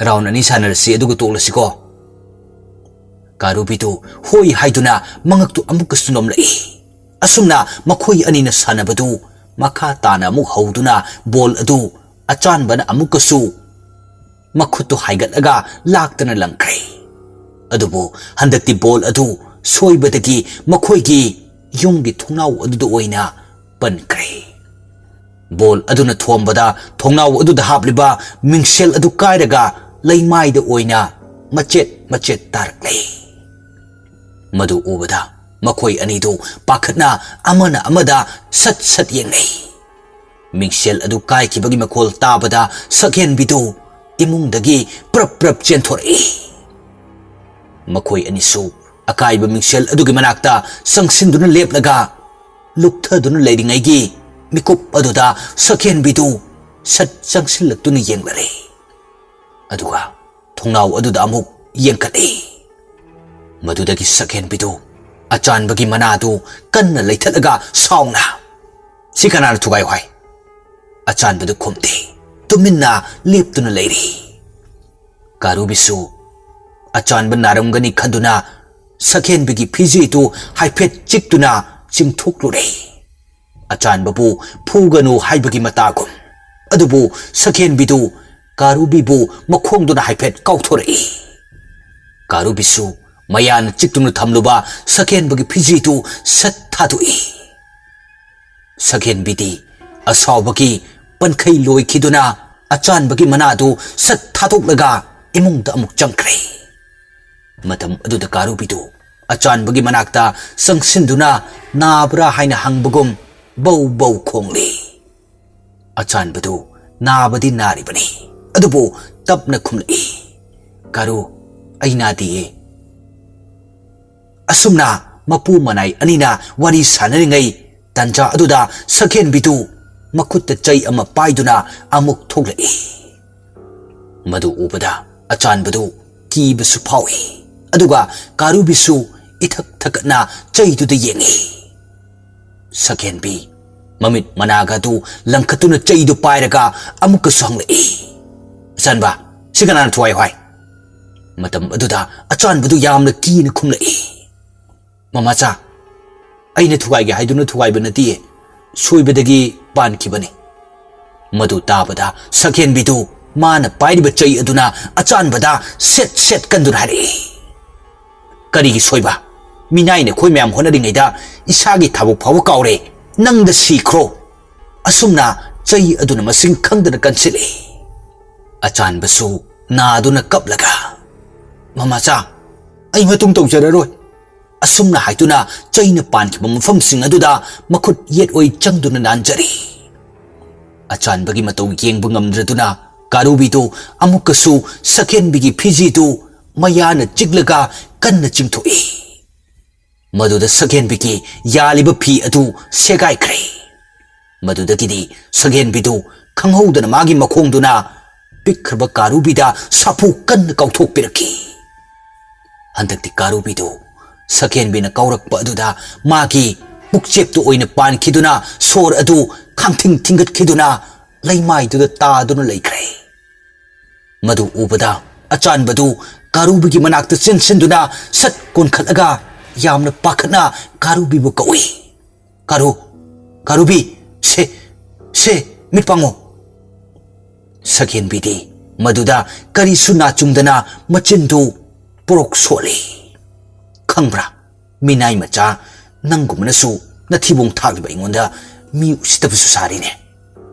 ꯔꯥꯎꯟ ꯑꯅꯤ ꯁꯥꯟꯅꯔꯁꯤ, ꯑꯗꯨꯒ ꯇꯣꯛꯂꯁꯤꯀꯣ"꯫ ꯀꯥꯔꯨꯕꯤꯗꯨ ꯍꯣꯏ ꯍꯥꯏꯗꯨꯅ ꯃꯉꯛꯇꯨ ꯑꯃꯨꯛꯀꯁꯨ ꯅꯣꯝꯂꯛꯏ꯫ ꯑꯁꯨꯝꯅ ꯃꯈꯣꯏ ꯑꯅꯤꯅ ꯁꯥꯟꯅꯕꯗꯨ ꯃꯈꯥ ꯇꯥꯅ ꯑꯃꯨꯛ ꯍꯧꯗꯨꯅ ꯕꯣꯜ ꯑꯗꯨ ꯑꯆꯥꯟꯕꯅ ꯑꯃꯨꯛꯀꯁꯨ ꯃꯈꯨꯠꯇꯨ ꯍꯥꯏꯒꯠꯂꯒ ꯂꯥꯛꯇꯅ ꯂꯪꯈ꯭ꯔꯦ꯫ ꯑꯗꯨꯕꯨ ꯍꯟꯗꯛꯇꯤ ꯕꯣꯜ ꯑꯗꯨ ꯁꯣꯏꯕꯗꯒꯤ ꯃꯈꯣꯏꯒꯤ ꯌꯨꯝꯒꯤ ꯊꯣꯡꯅꯥꯎ ꯑꯗꯨꯗ ꯑꯣꯏꯅ ꯄꯟꯈ꯭ꯔꯦ꯫ ꯕꯣꯜ ꯑꯗꯨꯅ ꯊꯣꯝꯕꯗ ꯊꯣꯡꯅꯥꯎ ꯑꯗꯨꯗ ꯍꯥꯞꯂꯤꯕ ꯃꯤꯡꯁꯦꯜ ꯑꯗꯨ ꯀꯥꯏꯔꯒ ꯂꯩꯃꯥꯏꯗ ꯑꯣꯏꯅ ꯃꯆꯦꯠ ꯃꯆꯦꯠ ꯇꯥꯔꯛꯂꯦ꯫ ꯃꯗꯨ ꯎꯕꯗ ꯃꯈꯣꯏ ꯑꯅꯤꯗꯨ ꯄꯥꯈꯠꯅ ꯑꯃꯅ ꯑꯃꯗ ꯁꯠ ꯁꯠ ꯌꯦꯡꯅꯩ꯫ ꯃꯤꯡꯁꯦꯜ ꯑꯗꯨ ꯀꯥꯏꯈꯤꯕꯒꯤ ꯃꯈꯣꯜ ꯇꯥꯕꯗ ꯁꯛꯍꯦꯟꯕꯤꯗꯨ ꯏꯃꯨꯡꯗꯒꯤ ꯄ꯭ꯔꯞ ꯄ꯭ꯔꯞ ꯆꯦꯟꯊꯣꯔꯛꯏ꯫ ꯃꯈꯣꯏ ꯑꯅꯤꯁꯨ ꯑꯀꯥꯏꯕ ꯃꯤꯡꯁꯦꯜ ꯑꯗꯨꯒꯤ ꯃꯅꯥꯛꯇ ꯆꯪꯁꯤꯟꯗꯨꯅ ꯂꯦꯞꯂꯒ ꯂꯨꯞꯊꯗꯨꯅ ꯂꯩꯔꯤꯉꯩꯒꯤ ꯃꯤꯀꯨꯞ ꯑꯗꯨꯗ ꯁꯛꯍꯦꯟꯕꯤꯗꯨ ꯁꯠ ꯆꯪꯁꯤꯜꯂꯛꯇꯨꯅ ꯌꯦꯡꯂꯔꯦ꯫ ꯑꯗꯨꯒ ꯊꯣꯡꯅꯥꯎ ꯑꯗꯨꯗ ꯑꯃꯨꯛ ꯌꯦꯡꯈꯠꯂꯤ꯫ ꯃꯗꯨꯗꯒꯤ ꯁꯛꯍꯦꯟꯕꯤꯗꯨ ꯑꯆꯥꯟꯕꯒꯤ ꯃꯅꯥꯗꯨ ꯀꯟꯅ ꯂꯩꯊꯠꯂꯒ ꯁꯥꯎꯅ, "ꯁꯤ ꯀꯅꯥꯅ ꯊꯨꯒꯥꯏꯌꯨ ꯍꯥꯏ?" ꯑꯆꯥꯟꯕꯗꯨ ꯈꯨꯝꯗꯦ, ꯇꯨꯃꯤꯟꯅ ꯂꯦꯞꯇꯨꯅ ꯂꯩꯔꯤ꯫ ꯀꯥꯔꯨꯕꯤꯁꯨ ꯑꯆꯥꯟꯕ ꯅꯥꯔꯝꯒꯅꯤ ꯈꯟꯗꯨꯅ ꯁꯛꯍꯦꯟꯕꯤꯒꯤ ꯐꯤꯖꯦꯗꯨ ꯍꯥꯏꯐꯦꯠ ꯆꯤꯛꯇꯨꯅ ꯆꯤꯡꯊꯣꯛꯂꯨꯔꯦ꯫ ꯑꯆꯥꯟꯕꯕꯨ ꯐꯨꯒꯅꯨ ꯍꯥꯏꯕꯒꯤ ꯃꯇꯥꯒꯨꯝ꯫ ꯑꯗꯨꯕꯨ ꯁꯛꯍꯦꯟꯕꯤꯗꯨ ꯀꯥꯔꯨꯕꯤꯕꯨ ꯃꯈꯣꯡꯗꯨꯅ ꯍꯥꯏꯐꯦꯠ ꯀꯥꯎꯊꯣꯔꯛꯏ꯫ ꯀꯥꯔꯨꯕꯤꯁꯨ ꯃꯌꯥꯅ ꯆꯤꯛꯇꯨꯅ ꯊꯝꯂꯨꯕ ꯁꯛꯍꯦꯟꯕꯒꯤ ꯐꯤꯖꯦꯗꯨ ꯁꯠ ꯊꯥꯗꯣꯛꯏ꯫ ꯁꯛꯍꯦꯟꯕꯤꯗꯤ ꯑꯁꯥꯎꯕꯒꯤ ꯄꯟꯈꯩ ꯂꯣꯏꯈꯤꯗꯨꯅ ꯑꯆꯥꯟꯕꯒꯤ ꯃꯅꯥꯗꯨ ꯁꯠ ꯊꯥꯗꯣꯛꯂꯒ ꯏꯃꯨꯡꯗ ꯑꯃꯨꯛ ꯆꯪꯈ꯭ꯔꯦ꯫ ꯃꯇꯝ ꯑꯗꯨꯗ ꯀꯥꯔꯨꯕꯤꯗꯨ ꯑꯆꯥꯟꯕꯒꯤ ꯃꯅꯥꯛꯇ ꯆꯪꯁꯤꯟꯗꯨꯅ ꯅꯥꯕ꯭ꯔꯥ ꯍꯥꯏꯅ ꯍꯪꯕꯒꯨꯝ ꯕꯧ ꯕꯧ ꯈꯣꯡꯂꯤ꯫ ꯑꯆꯥꯟꯕꯗꯨ ꯅꯥꯕꯗꯤ ꯅꯥꯔꯤꯕꯅꯤ, ꯑꯗꯨꯕꯨ ꯇꯞꯅ ꯈꯨꯝꯂꯛꯏ, "ꯀꯥꯔꯨ, ꯑꯩ ꯅꯥꯗꯤꯌꯦ꯫" ꯑꯁꯨꯝꯅ ꯃꯄꯨ ꯃꯅꯥꯏ ꯑꯅꯤꯅ ꯋꯥꯔꯤ ꯁꯥꯟꯅꯔꯤꯉꯩ ꯇꯟꯖꯥ ꯑꯗꯨꯗ ꯁꯛꯍꯦꯟꯕꯤꯗꯨ ꯃꯈꯨꯠꯇ ꯆꯩ ꯑꯃ ꯄꯥꯏꯗꯨꯅ ꯑꯃꯨꯛ ꯊꯣꯛꯂꯛꯏ꯫ ꯃꯗꯨ ꯎꯕꯗ ꯑꯆꯥꯟꯕꯗꯨ ꯀꯤꯕꯁꯨ ꯐꯥꯎꯏ, ꯑꯗꯨꯒ ꯀꯥꯔꯨꯕꯤꯁꯨ ꯏꯊꯛ ꯊꯛꯀꯠꯅ ꯆꯩꯗꯨꯗ ꯌꯦꯡꯏ꯫ ꯁꯛꯍꯦꯟꯕꯤ ꯃꯃꯤꯠ ꯃꯅꯥꯒ ꯑꯗꯨ ꯂꯪꯈꯠꯇꯨꯅ ꯆꯩꯗꯨ ꯄꯥꯏꯔꯒ ꯑꯃꯨꯛꯀꯁꯨ ꯍꯪꯂꯛꯏ, "ꯑꯆꯥꯟꯕ, ꯁꯤ ꯀꯅꯥꯅ ꯊꯨꯒꯥꯏꯌꯨ ꯍꯥꯏ?" ꯃꯇꯝ ꯑꯗꯨꯗ ꯑꯆꯥꯟꯕꯗꯨ ꯌꯥꯝꯅ ꯀꯤꯅ ꯈꯨꯝꯂꯛꯏ, "ꯃꯃꯥꯆꯥ, ꯑꯩꯅ ꯊꯨꯒꯥꯏꯒꯦ ꯍꯥꯏꯗꯨꯅ ꯊꯨꯒꯥꯏꯕ ꯅꯠꯇꯤꯌꯦ, ꯁꯣꯏꯕꯗꯒꯤ ꯄꯥꯟꯈꯤꯕꯅꯤ꯫" ꯃꯗꯨ ꯇꯥꯕꯗ ꯁꯛꯍꯦꯟꯕꯤꯗꯨ ꯃꯥꯅ ꯄꯥꯏꯔꯤꯕ ꯆꯩ ꯑꯗꯨꯅ ꯑꯆꯥꯟꯕꯗ ꯁꯦꯠ ꯁꯦꯠ ꯀꯟꯗꯨꯅ ꯍꯥꯏꯔꯛꯏ, "ꯀꯔꯤꯒꯤ ꯁꯣꯏꯕ? ꯃꯤꯅꯥꯏꯅ ꯑꯩꯈꯣꯏ ꯃꯌꯥꯝ ꯍꯣꯠꯅꯔꯤꯉꯩꯗ ꯏꯁꯥꯒꯤ ꯊꯕꯛ ꯐꯥꯎꯕ ꯀꯥꯎꯔꯦ꯫ ꯅꯪꯗ ꯁꯤꯈ꯭ꯔꯣ!" ꯑꯁꯨꯝꯅ ꯆꯩ ꯑꯗꯨꯅ ꯃꯁꯤꯡ ꯈꯪꯗꯅ ꯀꯟꯁꯤꯜꯂꯤ꯫ ꯑꯆꯥꯟꯕꯁꯨ ꯅꯥꯗꯨꯅ ꯀꯞꯂꯒ, "ꯃꯃꯥꯆꯥ, ꯑꯩ ꯃꯇꯨꯡ ꯇꯧꯖꯔꯔꯣꯏ꯫" ꯑꯁꯨꯝꯅ ꯍꯥꯏꯗꯨꯅ ꯆꯩꯅ ꯄꯥꯟꯈꯤꯕ ꯃꯐꯝꯁꯤꯡ ꯑꯗꯨꯗ ꯃꯈꯨꯠ ꯌꯦꯠ ꯑꯣꯏ ꯆꯪꯗꯨꯅ ꯅꯥꯟꯖꯔꯤ꯫ ꯑꯆꯥꯟꯕꯒꯤ ꯃꯇꯧ ꯌꯦꯡꯕ ꯉꯝꯗ꯭ꯔꯗꯨꯅ ꯀꯥꯔꯨꯕꯤꯗꯨ ꯑꯃꯨꯛꯀꯁꯨ ꯁꯛꯍꯦꯟꯕꯤꯒꯤ ꯐꯤꯖꯤꯗꯨ ꯃꯌꯥꯅ ꯆꯤꯛꯂꯒ ꯀꯟꯅ ꯆꯤꯡꯊꯣꯛꯏ꯫ ꯃꯗꯨꯗ ꯁꯛꯍꯦꯟꯕꯤꯒꯤ ꯌꯥꯜꯂꯤꯕ ꯐꯤ ꯑꯗꯨ ꯁꯦꯒꯥꯏꯈ꯭ꯔꯦ꯫ ꯃꯗꯨꯗꯒꯤꯗꯤ ꯁꯛꯍꯦꯟꯕꯤꯗꯨ ꯈꯪꯍꯧꯗꯅ ꯃꯥꯒꯤ ꯃꯈꯣꯡꯗꯨꯅ ꯄꯤꯛꯈ꯭ꯔꯕ ꯀꯥꯔꯨꯕꯤꯗ ꯁꯥꯐꯨ ꯀꯟꯅ ꯀꯥꯎꯊꯣꯛꯄꯤꯔꯛꯈꯤ꯫ ꯍꯟꯗꯛꯇꯤ ꯀꯥꯔꯨꯕꯤꯗꯨ ꯁꯛꯍꯦꯟꯕꯤꯅ ꯀꯥꯎꯔꯛꯄ ꯑꯗꯨꯗ ꯃꯥꯒꯤ ꯄꯨꯛꯆꯦꯞꯇꯨ ꯑꯣꯏꯅ ꯄꯥꯟꯈꯤꯗꯨꯅ ꯁꯣꯔ ꯑꯗꯨ ꯈꯥꯡꯊꯤꯡ ꯊꯤꯡꯒꯠꯈꯤꯗꯨꯅ ꯂꯩꯃꯥꯏꯗꯨꯗ ꯇꯥꯗꯨꯅ ꯂꯩꯈ꯭ꯔꯦ꯫ ꯃꯗꯨ ꯎꯕꯗ ꯑꯆꯥꯟꯕꯗꯨ ꯀꯥꯔꯨꯕꯤꯒꯤ ꯃꯅꯥꯛꯇ ꯆꯦꯟꯁꯤꯟꯗꯨꯅ ꯁꯠ ꯀꯣꯟꯈꯠꯂꯒ ꯌꯥꯝꯅ ꯄꯥꯈꯠꯅ ꯀꯥꯔꯨꯕꯤꯕꯨ ꯀꯧꯏ, "ꯀꯥꯔꯨ, ꯀꯥꯔꯨꯕꯤ, ꯁꯦ, ꯁꯦ, ꯃꯤꯠ ꯄꯥꯡꯉꯨ!" ꯁꯛꯍꯦꯟꯕꯤꯗꯤ ꯃꯗꯨꯗ ꯀꯔꯤꯁꯨ ꯅꯥꯆꯨꯡꯗꯅ ꯃꯆꯤꯟꯗꯨ ꯄꯣꯔꯣꯛ ꯁꯣꯜꯂꯤ꯫ "ꯈꯪꯕ꯭ꯔꯥ, ꯃꯤꯅꯥꯏ ꯃꯆꯥ, ꯅꯪꯒꯨꯝꯕꯅꯁꯨ ꯅꯊꯤꯕꯣꯡ ꯊꯥꯈꯤꯕ ꯑꯩꯉꯣꯟꯗ ꯃꯤ ꯎꯁꯤꯠꯇꯕꯁꯨ ꯁꯥꯔꯤꯅꯦ꯫"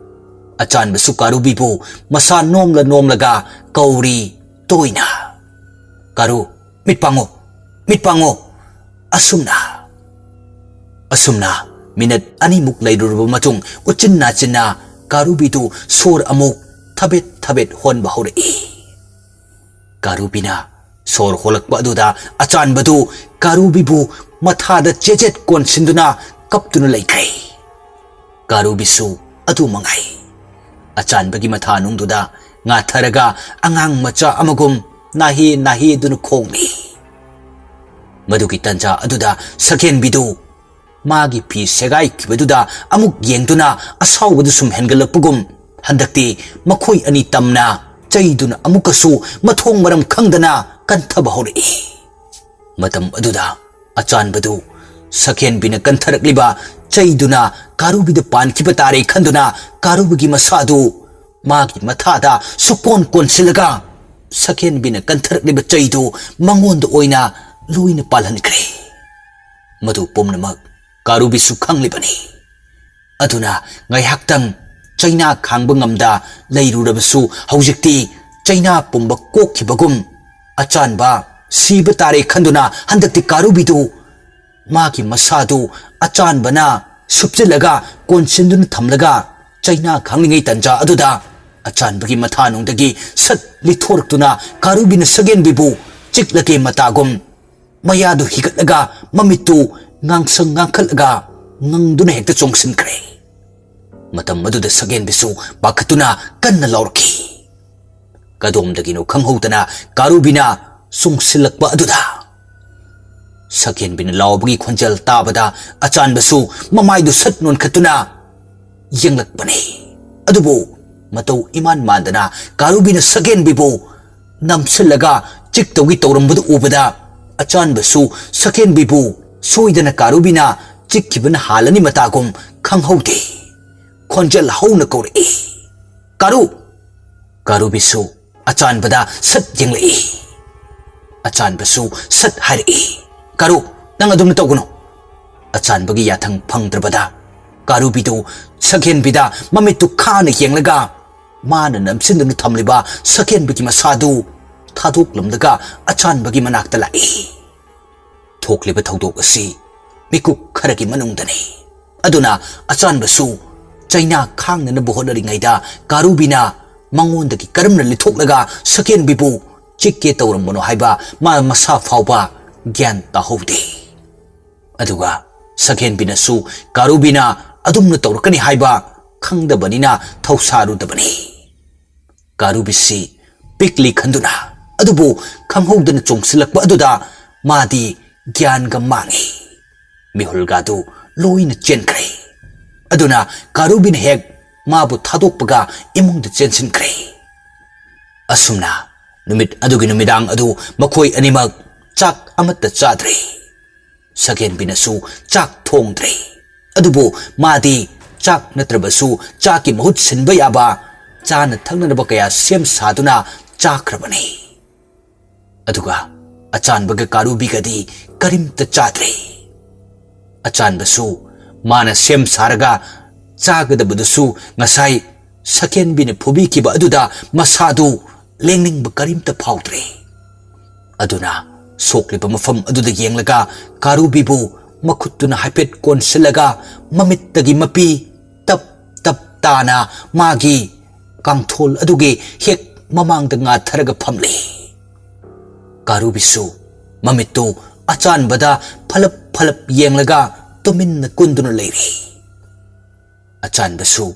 ꯑꯆꯥꯟꯕꯁꯨ ꯀꯥꯔꯨꯕꯤꯕꯨ ꯃꯁꯥ ꯅꯣꯝꯂ ꯅꯣꯝꯂꯒ ꯀꯧꯔꯤ ꯇꯣꯏꯅ, "ꯀꯥꯔꯨ, "ꯃꯤꯠ ꯄꯥꯡꯉꯣ, ꯃꯤꯠ ꯄꯥꯡꯉꯣ!" ꯑꯁꯨꯝꯅ, ꯑꯁꯨꯝꯅ ꯃꯤꯅꯠ ꯑꯅꯤꯃꯨꯛ ꯂꯩꯔꯨꯔꯕ ꯃꯇꯨꯡ, ꯎꯆꯤꯟ ꯅꯥꯆꯤꯟꯅ ꯀꯥꯔꯨꯕꯤꯗꯨ ꯁꯣꯔ ꯑꯃꯨꯛ ꯊꯕꯦꯠ ꯊꯕꯦꯠ ꯍꯣꯟꯕ ꯍꯧꯔꯛꯏ꯫ ꯀꯥꯔꯨꯕꯤꯅ ꯁꯣꯔ ꯍꯣꯜꯂꯛꯄ ꯑꯗꯨꯗ ꯑꯆꯥꯟꯕꯗꯨ ꯀꯥꯔꯨꯕꯤꯕꯨ ꯃꯊꯥꯗ ꯆꯦꯖꯦꯠ ꯀꯣꯟꯁꯤꯟꯗꯨꯅ ꯀꯞꯇꯨꯅ ꯂꯩꯈ꯭ꯔꯦ꯫ ꯀꯥꯔꯨꯕꯤꯁꯨ ꯑꯗꯨ ꯃꯉꯥꯏ꯫ ꯑꯆꯥꯟꯕꯒꯤ ꯃꯊꯥ ꯅꯨꯡꯗꯨꯗ ꯉꯥꯊꯔꯒ ꯑꯉꯥꯡ ꯃꯆꯥ ꯑꯃꯒꯨꯝ ꯅꯥꯍꯦ ꯅꯥꯍꯦꯗꯨꯅ ꯈꯣꯡꯂꯤ꯫ ꯃꯗꯨꯒꯤ ꯇꯟꯖꯥ ꯑꯗꯨꯗ ꯁꯛꯍꯦꯟꯕꯤꯗꯨ ꯃꯥꯒꯤ ꯐꯤ ꯁꯦꯒꯥꯏꯈꯤꯕꯗꯨꯗ ꯑꯃꯨꯛ ꯌꯦꯡꯗꯨꯅ ꯑꯁꯥꯎꯕꯗꯨ ꯁꯨꯝ ꯍꯦꯟꯒꯠꯂꯛꯄꯒꯨꯝ, ꯍꯟꯗꯛꯇꯤ ꯃꯈꯣꯏ ꯑꯅꯤ ꯇꯝꯅ ꯆꯩꯗꯨꯅ ꯑꯃꯨꯛꯀꯁꯨ ꯃꯊꯣꯡ ꯃꯔꯝ ꯈꯪꯗꯅ ꯀꯟꯊꯕ ꯍꯧꯔꯛꯏ꯫ ꯃꯇꯝ ꯑꯗꯨꯗ ꯑꯆꯥꯟꯕꯗꯨ ꯁꯛꯍꯦꯟꯕꯤꯅ ꯀꯟꯊꯔꯛꯂꯤꯕ ꯆꯩꯗꯨꯅ ꯀꯥꯔꯨꯕꯤꯗ ꯄꯥꯟꯈꯤꯕ ꯇꯥꯔꯦ ꯈꯟꯗꯨꯅ, ꯀꯥꯔꯨꯕꯤꯒꯤ ꯃꯁꯥꯗꯨ ꯃꯥꯒꯤ ꯃꯊꯥꯗ ꯁꯨꯛꯀꯣꯟ ꯀꯣꯟꯁꯤꯜꯂꯒ, ꯁꯛꯍꯦꯟꯕꯤꯅ ꯀꯟꯊꯔꯛꯂꯤꯕ ꯆꯩꯗꯨ ꯃꯉꯣꯟꯗ ꯑꯣꯏꯅ ꯂꯣꯏꯅ ꯄꯥꯜꯍꯟꯈ꯭ꯔꯦ꯫ ꯃꯗꯨ ꯄꯨꯝꯅꯃꯛ ꯀꯥꯔꯨꯕꯤꯁꯨ ꯈꯪꯂꯤꯕꯅꯤ꯫ ꯑꯗꯨꯅ ꯉꯥꯏꯍꯥꯛꯇꯪ ꯆꯩꯅꯥ ꯈꯥꯡꯕ ꯉꯝꯗ ꯂꯩꯔꯨꯔꯕꯁꯨ, ꯍꯧꯖꯤꯛꯇꯤ ꯆꯩꯅꯥ ꯄꯨꯝꯕ ꯀꯣꯛꯈꯤꯕꯒꯨꯝ, ꯑꯆꯥꯟꯕ ꯁꯤꯕ ꯇꯥꯔꯦ ꯈꯟꯗꯨꯅ, ꯍꯟꯗꯛꯇꯤ ꯀꯥꯔꯨꯕꯤꯗꯨ ꯃꯥꯒꯤ ꯃꯁꯥꯗꯨ ꯑꯆꯥꯟꯕꯅ ꯁꯨꯞꯆꯤꯜꯂꯒ ꯀꯣꯟꯁꯤꯟꯗꯨꯅ ꯊꯝꯂꯒ, ꯆꯩꯅꯥ ꯈꯥꯡꯂꯤꯉꯩ ꯇꯟꯖꯥ ꯑꯗꯨꯗ ꯑꯆꯥꯟꯕꯒꯤ ꯃꯊꯥꯅꯨꯡꯗꯒꯤ ꯁꯠ ꯂꯤꯊꯣꯔꯛꯇꯨꯅ ꯀꯥꯔꯨꯕꯤꯅ ꯁꯛꯍꯦꯟꯕꯤꯕꯨ ꯆꯤꯛꯂꯒꯦ ꯃꯇꯥꯒꯨꯝ, ꯃꯌꯥꯗꯨ ꯍꯤꯒꯠꯂꯒ ꯃꯃꯤꯠꯇꯨ ꯉꯥꯡꯁꯪ ꯉꯥꯡꯈꯠꯂꯒ ꯉꯪꯗꯨꯅ ꯍꯦꯛꯇ ꯆꯣꯡꯁꯤꯟꯈ꯭ꯔꯦ꯫ ꯃꯇꯝ ꯑꯗꯨꯗ ꯁꯛꯍꯦꯟꯕꯤꯁꯨ ꯄꯥꯈꯠꯇꯨꯅ ꯀꯟꯅ ꯂꯥꯎꯔꯛꯈꯤ꯫ ꯀꯗꯣꯝꯗꯒꯤꯅꯣ ꯈꯪꯍꯧꯗꯅ ꯀꯥꯔꯨꯕꯤꯅ ꯆꯣꯡꯁꯤꯜꯂꯛꯄ ꯑꯗꯨꯗ, ꯁꯛꯍꯦꯟꯕꯤꯅ ꯂꯥꯎꯕꯒꯤ ꯈꯣꯟꯖꯦꯜ ꯇꯥꯕꯗ ꯑꯆꯥꯟꯕꯁꯨ ꯃꯃꯥꯏꯗꯨ ꯁꯠ ꯅꯣꯟꯈꯠꯇꯨꯅ ꯌꯦꯡꯂꯛꯄꯅꯤ꯫ ꯑꯗꯨꯕꯨ ꯃꯇꯧ ꯏꯃꯥꯟ ꯃꯥꯟꯗꯅ ꯀꯥꯔꯨꯕꯤꯅ ꯁꯛꯍꯦꯟꯕꯤꯕꯨ ꯅꯝꯁꯤꯜꯂꯒ ꯆꯤꯛꯇꯧꯒꯤ ꯇꯧꯔꯝꯕꯗꯨ ꯎꯕꯗ, ꯑꯆꯥꯟꯕꯁꯨ ꯁꯛꯍꯦꯟꯕꯤꯕꯨ ꯁꯣꯏꯗꯅ ꯀꯥꯔꯨꯕꯤꯅ ꯆꯤꯛꯈꯤꯕꯅ ꯍꯥꯜꯂꯅꯤ ꯃꯇꯥꯒꯨꯝ ꯈꯪꯍꯧꯗꯦ꯫ ꯈꯣꯟꯖꯦꯜ ꯍꯧꯅ ꯀꯧꯔꯛꯏ, "ꯀꯥꯔꯨ!" ꯀꯥꯔꯨꯕꯤꯁꯨ ꯑꯆꯥꯟꯕꯗ ꯁꯠ ꯌꯦꯡꯂꯛꯏ꯫ ꯑꯆꯥꯟꯕꯁꯨ ꯁꯠ ꯍꯥꯏꯔꯛꯏ, "ꯀꯥꯔꯨ, ꯅꯪ ꯑꯗꯨꯝꯅ ꯇꯧꯒꯅꯨ!" ꯑꯆꯥꯟꯕꯒꯤ ꯌꯥꯊꯪ ꯐꯪꯗ꯭ꯔꯕꯗ, ꯀꯥꯔꯨꯕꯤꯗꯨ ꯁꯛꯍꯦꯟꯕꯤꯗ ꯃꯃꯤꯠꯇꯨ ꯈꯥꯅ ꯌꯦꯡꯂꯒ, ꯃꯥꯅ ꯅꯝꯁꯤꯟꯗꯨꯅ ꯊꯝꯂꯤꯕ ꯁꯛꯍꯦꯟꯕꯤꯒꯤ ꯃꯁꯥꯗꯨ ꯊꯥꯗꯣꯛꯂꯝꯂꯒ ꯑꯆꯥꯟꯕꯒꯤ ꯃꯅꯥꯛꯇ ꯂꯥꯛꯏ꯫ ꯊꯣꯛꯂꯤꯕ ꯊꯧꯗꯣꯛ ꯑꯁꯤ ꯃꯤꯀꯨꯞ ꯈꯔꯒꯤ ꯃꯅꯨꯡꯗꯅꯤ꯫ ꯑꯗꯨꯅ ꯑꯆꯥꯟꯕꯁꯨ ꯆꯩꯅꯥ ꯈꯥꯡꯅꯅꯕ ꯍꯣꯠꯅꯔꯤꯉꯩꯗ ꯀꯥꯔꯨꯕꯤꯅ ꯃꯉꯣꯟꯗꯒꯤ ꯀꯔꯝꯅ ꯂꯤꯊꯣꯛꯂꯒ ꯁꯀꯦꯟꯕꯤꯕꯨ ꯆꯤꯛꯀꯦ ꯇꯧꯔꯝꯕꯅꯣ ꯍꯥꯏꯕ ꯃꯥ ꯃꯁꯥ ꯐꯥꯎꯕ ꯒ꯭ꯌꯥꯟ ꯇꯥꯍꯧꯗꯦ꯫ ꯑꯗꯨꯒ ꯁꯀꯦꯟꯕꯤꯅꯁꯨ ꯀꯥꯔꯨꯕꯤꯅ ꯑꯗꯨꯝꯅ ꯇꯧꯔꯛꯀꯅꯤ ꯍꯥꯏꯕ ꯈꯪꯗꯕꯅꯤꯅ ꯊꯧꯁꯥꯔꯨꯗꯕꯅꯤ꯫ ꯀꯥꯔꯨꯕꯤꯁꯤ ꯄꯤꯛꯂꯤ ꯈꯟꯗꯨꯅ, ꯑꯗꯨꯕꯨ ꯈꯪꯍꯧꯗꯅ ꯆꯣꯡꯁꯤꯜꯂꯛꯄ ꯑꯗꯨꯗ ꯃꯥꯗꯤ ꯒ꯭ꯌꯥꯟꯒ ꯃꯥꯡꯉꯤ꯫ ꯃꯤꯍꯨꯜꯒꯗꯨ ꯂꯣꯏꯅ ꯆꯦꯟꯈ꯭ꯔꯦ꯫ ꯑꯗꯨꯅ ꯀꯥꯔꯨꯕꯤꯅ ꯍꯦꯛ ꯃꯥꯕꯨ ꯊꯥꯗꯣꯛꯄꯒ ꯏꯃꯨꯡꯗ ꯆꯦꯟꯁꯤꯟꯈ꯭ꯔꯦ꯫ ꯑꯁꯨꯝꯅ ꯅꯨꯃꯤꯠ ꯑꯗꯨꯒꯤ ꯅꯨꯃꯤꯗꯥꯡ ꯑꯗꯨ ꯃꯈꯣꯏ ꯑꯅꯤꯃꯛ ꯆꯥꯛ ꯑꯃꯠꯇ ꯆꯥꯗ꯭ꯔꯦ꯫ ꯁꯀꯦꯟꯕꯤꯅꯁꯨ ꯆꯥꯛ ꯊꯣꯡꯗ꯭ꯔꯦ꯫ ꯑꯗꯨꯕꯨ ꯃꯥꯗꯤ ꯆꯥꯛ ꯅꯠꯇ꯭ꯔꯕꯁꯨ ꯆꯥꯛꯀꯤ ꯃꯍꯨꯠ ꯁꯤꯟꯕ ꯌꯥꯕ ꯆꯥꯅ ꯊꯛꯅꯅꯕ ꯀꯌꯥ ꯁꯦꯝ ꯁꯥꯗꯨꯅ ꯆꯥꯈ꯭ꯔꯕꯅꯤ꯫ ꯑꯗꯨꯒ ꯑꯆꯥꯟꯕꯒ ꯀꯥꯔꯨꯕꯤꯒꯗꯤ ꯀꯔꯤꯝꯇ ꯆꯥꯗ꯭ꯔꯦ꯫ ꯑꯆꯥꯟꯕꯁꯨ ꯃꯥꯅ ꯁꯦꯝ ꯁꯥꯔꯒ ꯆꯥꯒꯗꯕꯗꯨꯁꯨ ꯉꯁꯥꯏ ꯁꯀꯦꯟꯕꯤꯅ ꯐꯨꯕꯤꯈꯤꯕ ꯑꯗꯨꯗ ꯃꯁꯥꯗꯨ ꯂꯦꯡꯅꯤꯡꯕ ꯀꯔꯤꯝꯇ ꯐꯥꯎꯗ꯭ꯔꯦ꯫ ꯑꯗꯨꯅ ꯁꯣꯛꯂꯤꯕ ꯃꯐꯝ ꯑꯗꯨꯗ ꯌꯦꯡꯂꯒ ꯀꯥꯔꯨꯕꯤꯕꯨ ꯃꯈꯨꯠꯇꯨꯅ ꯍꯥꯏꯐꯦꯠ ꯀꯣꯟꯁꯤꯜꯂꯒ ꯃꯃꯤꯠꯇꯒꯤ ꯃꯄꯤ ꯇꯞ ꯇꯞ ꯇꯥꯅ ꯃꯥꯒꯤ ꯀꯥꯡꯊꯣꯜ ꯑꯗꯨꯒꯤ ꯍꯦꯛ ꯃꯃꯥꯡꯗ ꯉꯥꯊꯔꯒ ꯐꯝꯂꯤ꯫ ꯀꯥꯔꯨꯕꯤꯁꯨ ꯃꯃꯤꯠꯇꯨ ꯑꯆꯥꯟꯕꯗ ꯐꯂꯞ ꯐꯂꯞ ꯌꯦꯡꯂꯒ ꯇꯨꯃꯤꯟꯅ ꯀꯨꯟꯗꯨꯅ ꯂꯩꯔꯤ꯫ ꯑꯆꯥꯟꯕꯁꯨ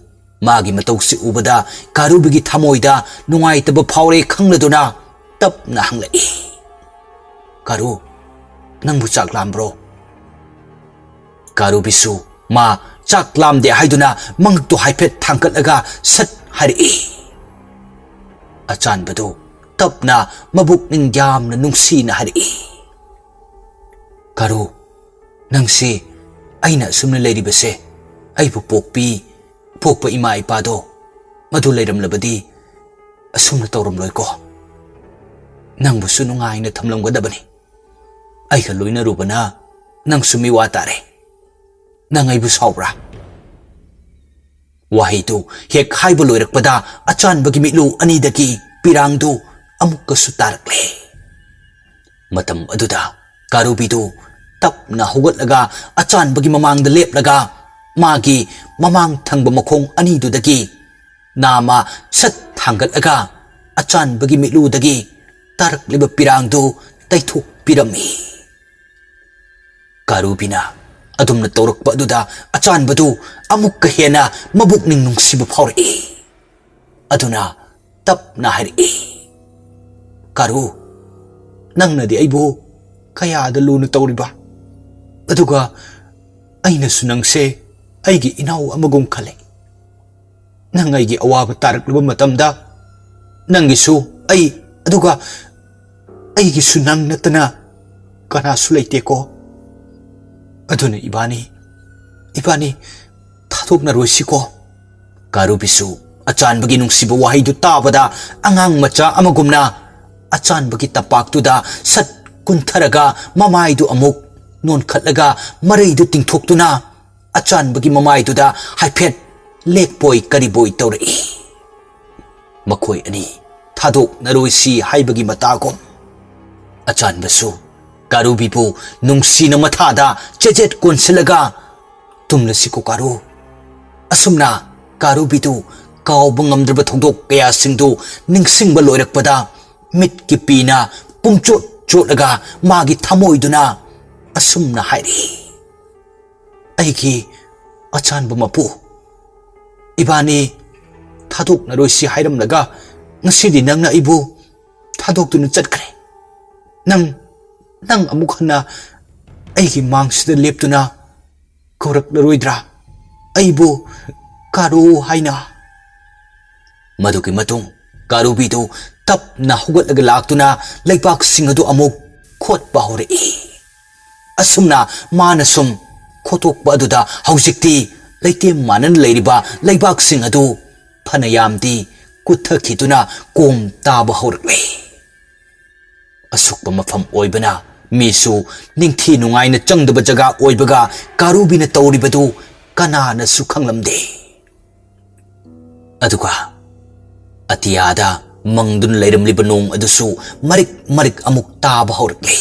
ꯃꯥꯒꯤ ꯃꯇꯧꯁꯤ ꯎꯕꯗ ꯀꯥꯔꯨꯕꯤꯒꯤ ꯊꯃꯣꯏꯗ ꯅꯨꯡꯉꯥꯏꯇꯕ ꯐꯥꯎꯔꯦ ꯈꯪꯂꯗꯨꯅ ꯇꯞꯅ ꯍꯪꯂꯛꯏ, "ꯀꯥꯔꯨ, ꯅꯪꯕꯨ ꯆꯥꯛ ꯂꯥꯝꯕ꯭ꯔꯣ?" ꯀꯥꯔꯨꯕꯤꯁꯨ ꯃꯥ ꯆꯥꯛ ꯂꯥꯝꯗꯦ ꯍꯥꯏꯗꯨꯅ ꯃꯉꯛꯇꯨ ꯍꯥꯏꯐꯦꯠ ꯊꯥꯡꯒꯠꯂꯒ ꯁꯠ ꯍꯥꯏꯔꯛꯏ꯫ ꯑꯆꯥꯟꯕꯗꯨ ꯇꯞꯅ ꯃꯕꯨꯛꯅꯤꯡ ꯌꯥꯝꯅ ꯅꯨꯡꯁꯤꯅ ꯍꯥꯏꯔꯛꯏ, "ꯀꯥꯔꯨ, ꯅꯪꯁꯤ ꯑꯩꯅ ꯑꯁꯨꯝꯅ ꯂꯩꯔꯤꯕꯁꯦ ꯑꯩꯕꯨ ꯄꯣꯛꯄꯤ, ꯄꯣꯛꯄ ꯏꯃꯥ ꯏꯄꯥꯗꯣ ꯃꯗꯨ ꯂꯩꯔꯝꯂꯕꯗꯤ ꯑꯁꯨꯝꯅ ꯇꯧꯔꯝꯂꯣꯏꯀꯣ꯫ ꯅꯪꯕꯨꯁꯨ ꯅꯨꯡꯉꯥꯏꯅ ꯊꯝꯂꯝꯒꯗꯕꯅꯤ꯫ ꯑꯩꯒ ꯂꯣꯏꯅꯔꯨꯕꯅ ꯅꯪꯁꯨ ꯃꯤꯋꯥ ꯇꯥꯔꯦ꯫ ꯅꯪ ꯑꯩꯕꯨ ꯁꯥꯎꯕ꯭ꯔꯥ?" ꯋꯥꯍꯩꯗꯨ ꯍꯦꯛ ꯍꯥꯏꯕ ꯂꯣꯏꯔꯛꯄꯗ ꯑꯆꯥꯟꯕꯒꯤ ꯃꯤꯠꯂꯨ ꯑꯅꯤꯗꯒꯤ ꯄꯤꯔꯥꯡꯗꯨ ꯑꯃꯨꯛꯀꯁꯨ ꯇꯥꯔꯛꯂꯦ꯫ ꯃꯇꯝ ꯑꯗꯨꯗ ꯀꯥꯔꯨꯕꯤꯗꯨ ꯇꯞꯅ ꯍꯧꯒꯠꯂꯒ ꯑꯆꯥꯟꯕꯒꯤ ꯃꯃꯥꯡꯗ ꯂꯦꯞꯂꯒ ꯃꯥꯒꯤ ꯃꯃꯥꯡ ꯊꯪꯕ ꯃꯈꯣꯡ ꯑꯅꯤꯗꯨꯗꯒꯤ ꯅꯥꯃ ꯁꯠ ꯊꯥꯡꯒꯠꯂꯒ ꯑꯆꯥꯟꯕꯒꯤ ꯃꯤꯠꯂꯨꯗꯒꯤ ꯇꯥꯔꯛꯂꯤꯕ ꯄꯤꯔꯥꯡꯗꯨ ꯇꯩꯊꯣꯛꯄꯤꯔꯝꯃꯤ꯫ ꯀꯥꯔꯨꯕꯤꯅ ꯑꯗꯨꯝꯅ ꯇꯧꯔꯛꯄ ꯑꯗꯨꯗ ꯑꯆꯥꯟꯕꯗꯨ ꯑꯃꯨꯛꯀ ꯍꯦꯟꯅ ꯃꯕꯨꯛꯅꯤꯡ ꯅꯨꯡꯁꯤꯕ ꯐꯥꯎꯔꯛꯏ꯫ ꯑꯗꯨꯅ ꯇꯞꯅ ꯍꯥꯏꯔꯛꯏ, "ꯀꯥꯔꯨ, ꯅꯪꯅꯗꯤ ꯑꯩꯕꯨ ꯀꯌꯥꯗ ꯂꯨꯅ ꯇꯧꯔꯤꯕ, ꯑꯗꯨꯒ ꯑꯩꯅꯁꯨ ꯅꯪꯁꯦ ꯑꯩꯒꯤ ꯏꯅꯥꯎ ꯑꯃꯒꯨꯝ ꯈꯜꯂꯦ꯫ ꯅꯪ ꯑꯩꯒꯤ ꯑꯋꯥꯕ ꯇꯥꯔꯛꯂꯨꯕ ꯃꯇꯝꯗ ꯅꯪꯒꯤꯁꯨ ꯑꯩ, ꯑꯗꯨꯒ ꯑꯩꯒꯤꯁꯨ ꯅꯪ ꯅꯠꯇꯅ ꯀꯅꯥꯁꯨ ꯂꯩꯇꯦꯀꯣ꯫ ꯑꯗꯨꯅ ꯏꯕꯥꯅꯤ, ꯏꯕꯥꯅꯤ ꯊꯥꯗꯣꯛꯅꯔꯣꯏꯁꯤꯀꯣ?" ꯀꯥꯔꯨꯕꯤꯁꯨ ꯑꯆꯥꯟꯕꯒꯤ ꯅꯨꯡꯁꯤꯕ ꯋꯥꯍꯩꯗꯨ ꯇꯥꯕꯗ ꯑꯉꯥꯡ ꯃꯆꯥ ꯑꯃꯒꯨꯝꯅ ꯑꯆꯥꯟꯕꯒꯤ ꯇꯝꯄꯥꯛꯇꯨꯗ ꯁꯠ ꯀꯨꯟꯊꯔꯒ ꯃꯃꯥꯏꯗꯨ ꯑꯃꯨꯛ ꯅꯣꯟꯈꯠꯂꯒ ꯃꯔꯩꯗꯨ ꯇꯤꯡꯊꯣꯛꯇꯨꯅ ꯑꯆꯥꯟꯕꯒꯤ ꯃꯃꯥꯏꯗꯨꯗ ꯍꯥꯏꯐꯦꯠ ꯂꯦꯛꯄꯣꯏ ꯀꯔꯤꯕꯣꯏ ꯇꯧꯔꯛꯏ꯫ ꯃꯈꯣꯏ ꯑꯅꯤ ꯊꯥꯗꯣꯛꯅꯔꯣꯏꯁꯤ ꯍꯥꯏꯕꯒꯤ ꯃꯇꯥꯒꯨꯝ꯫ ꯑꯆꯥꯟꯕꯁꯨ ꯀꯥꯔꯨꯕꯤꯕꯨ ꯅꯨꯡꯁꯤꯅ ꯃꯊꯥꯗ ꯆꯦꯖꯦꯠ ꯀꯣꯟꯁꯤꯜꯂꯒ, "ꯇꯨꯝꯂꯁꯤꯀꯣ ꯀꯥꯔꯨ?" ꯑꯁꯨꯝꯅ ꯀꯥꯔꯨꯕꯤꯗꯨ ꯀꯥꯎꯕ ꯉꯝꯗ꯭ꯔꯕ ꯊꯧꯗꯣꯛ ꯀꯌꯥꯁꯤꯡꯗꯨ ꯅꯤꯡꯁꯤꯡꯕ ꯂꯣꯏꯔꯛꯄꯗ ꯃꯤꯠꯀꯤ ꯄꯤꯅ ꯄꯨꯝꯆꯣꯠ ꯆꯣꯠꯂꯒ ꯃꯥꯒꯤ ꯊꯃꯣꯏꯗꯨꯅ ꯑꯁꯨꯝꯅ ꯍꯥꯏꯔꯤ, "ꯑꯩꯒꯤ ꯑꯆꯥꯟꯕ ꯃꯄꯨ, ꯏꯕꯥꯅꯤ ꯊꯥꯗꯣꯛꯅꯔꯣꯏꯁꯤ ꯍꯥꯏꯔꯝꯂꯒ ꯉꯁꯤꯗꯤ ꯅꯪꯅ ꯑꯩꯕꯨ ꯊꯥꯗꯣꯛꯇꯨꯅ ꯆꯠꯈ꯭ꯔꯦ꯫ ꯅꯪ, ꯅꯪ ꯑꯃꯨꯛ ꯍꯟꯅ ꯑꯩꯒꯤ ꯃꯥꯡꯁꯤꯗ ꯂꯦꯞꯇꯨꯅ ꯀꯧꯔꯛꯂꯔꯣꯏꯗ꯭ꯔꯥ? ꯑꯩꯕꯨ ꯀꯥꯔꯨ ꯍꯥꯏꯅ?" ꯃꯗꯨꯒꯤ ꯃꯇꯨꯡ ꯀꯥꯔꯨꯕꯤꯗꯨ ꯇꯞꯅ ꯍꯧꯒꯠꯂꯒ ꯂꯥꯛꯇꯨꯅ ꯂꯩꯕꯥꯛꯁꯤꯡ ꯑꯗꯨ ꯑꯃꯨꯛ ꯈꯣꯠꯄ ꯍꯧꯔꯛꯏ꯫ ꯑꯁꯨꯝꯅ ꯃꯥꯅ ꯁꯨꯝ ꯈꯣꯠꯇꯣꯛꯄ ꯑꯗꯨꯗ ꯍꯧꯖꯤꯛꯇꯤ ꯂꯩꯇꯦꯝ ꯃꯥꯟꯅꯅ ꯂꯩꯔꯤꯕ ꯂꯩꯕꯥꯛꯁꯤꯡ ꯑꯗꯨ ꯐꯅꯌꯥꯝꯗꯤ ꯀꯨꯠꯊꯈꯤꯗꯨꯅ ꯀꯣꯝ ꯇꯥꯕ ꯍꯧꯔꯛꯂꯦ꯫ ꯑꯁꯨꯛꯄ ꯃꯐꯝ ꯑꯣꯏꯕꯅ ꯃꯤꯁꯨ ꯅꯤꯡꯊꯤ ꯅꯨꯡꯉꯥꯏꯅ ꯆꯪꯗꯕ ꯖꯒꯥ ꯑꯣꯏꯕꯒ ꯀꯥꯔꯨꯕꯤꯅ ꯇꯧꯔꯤꯕꯗꯨ ꯀꯅꯥꯅꯁꯨ ꯈꯪꯂꯝꯗꯦ꯫ ꯑꯗꯨꯒ ꯑꯇꯤꯌꯥꯗ ꯃꯪꯗꯨꯅ ꯂꯩꯔꯝꯂꯤꯕ ꯅꯣꯡ ꯑꯗꯨꯁꯨ ꯃꯔꯤꯛ ꯃꯔꯤꯛ ꯑꯃꯨꯛ ꯇꯥꯕ ꯍꯧꯔꯛꯂꯦ꯫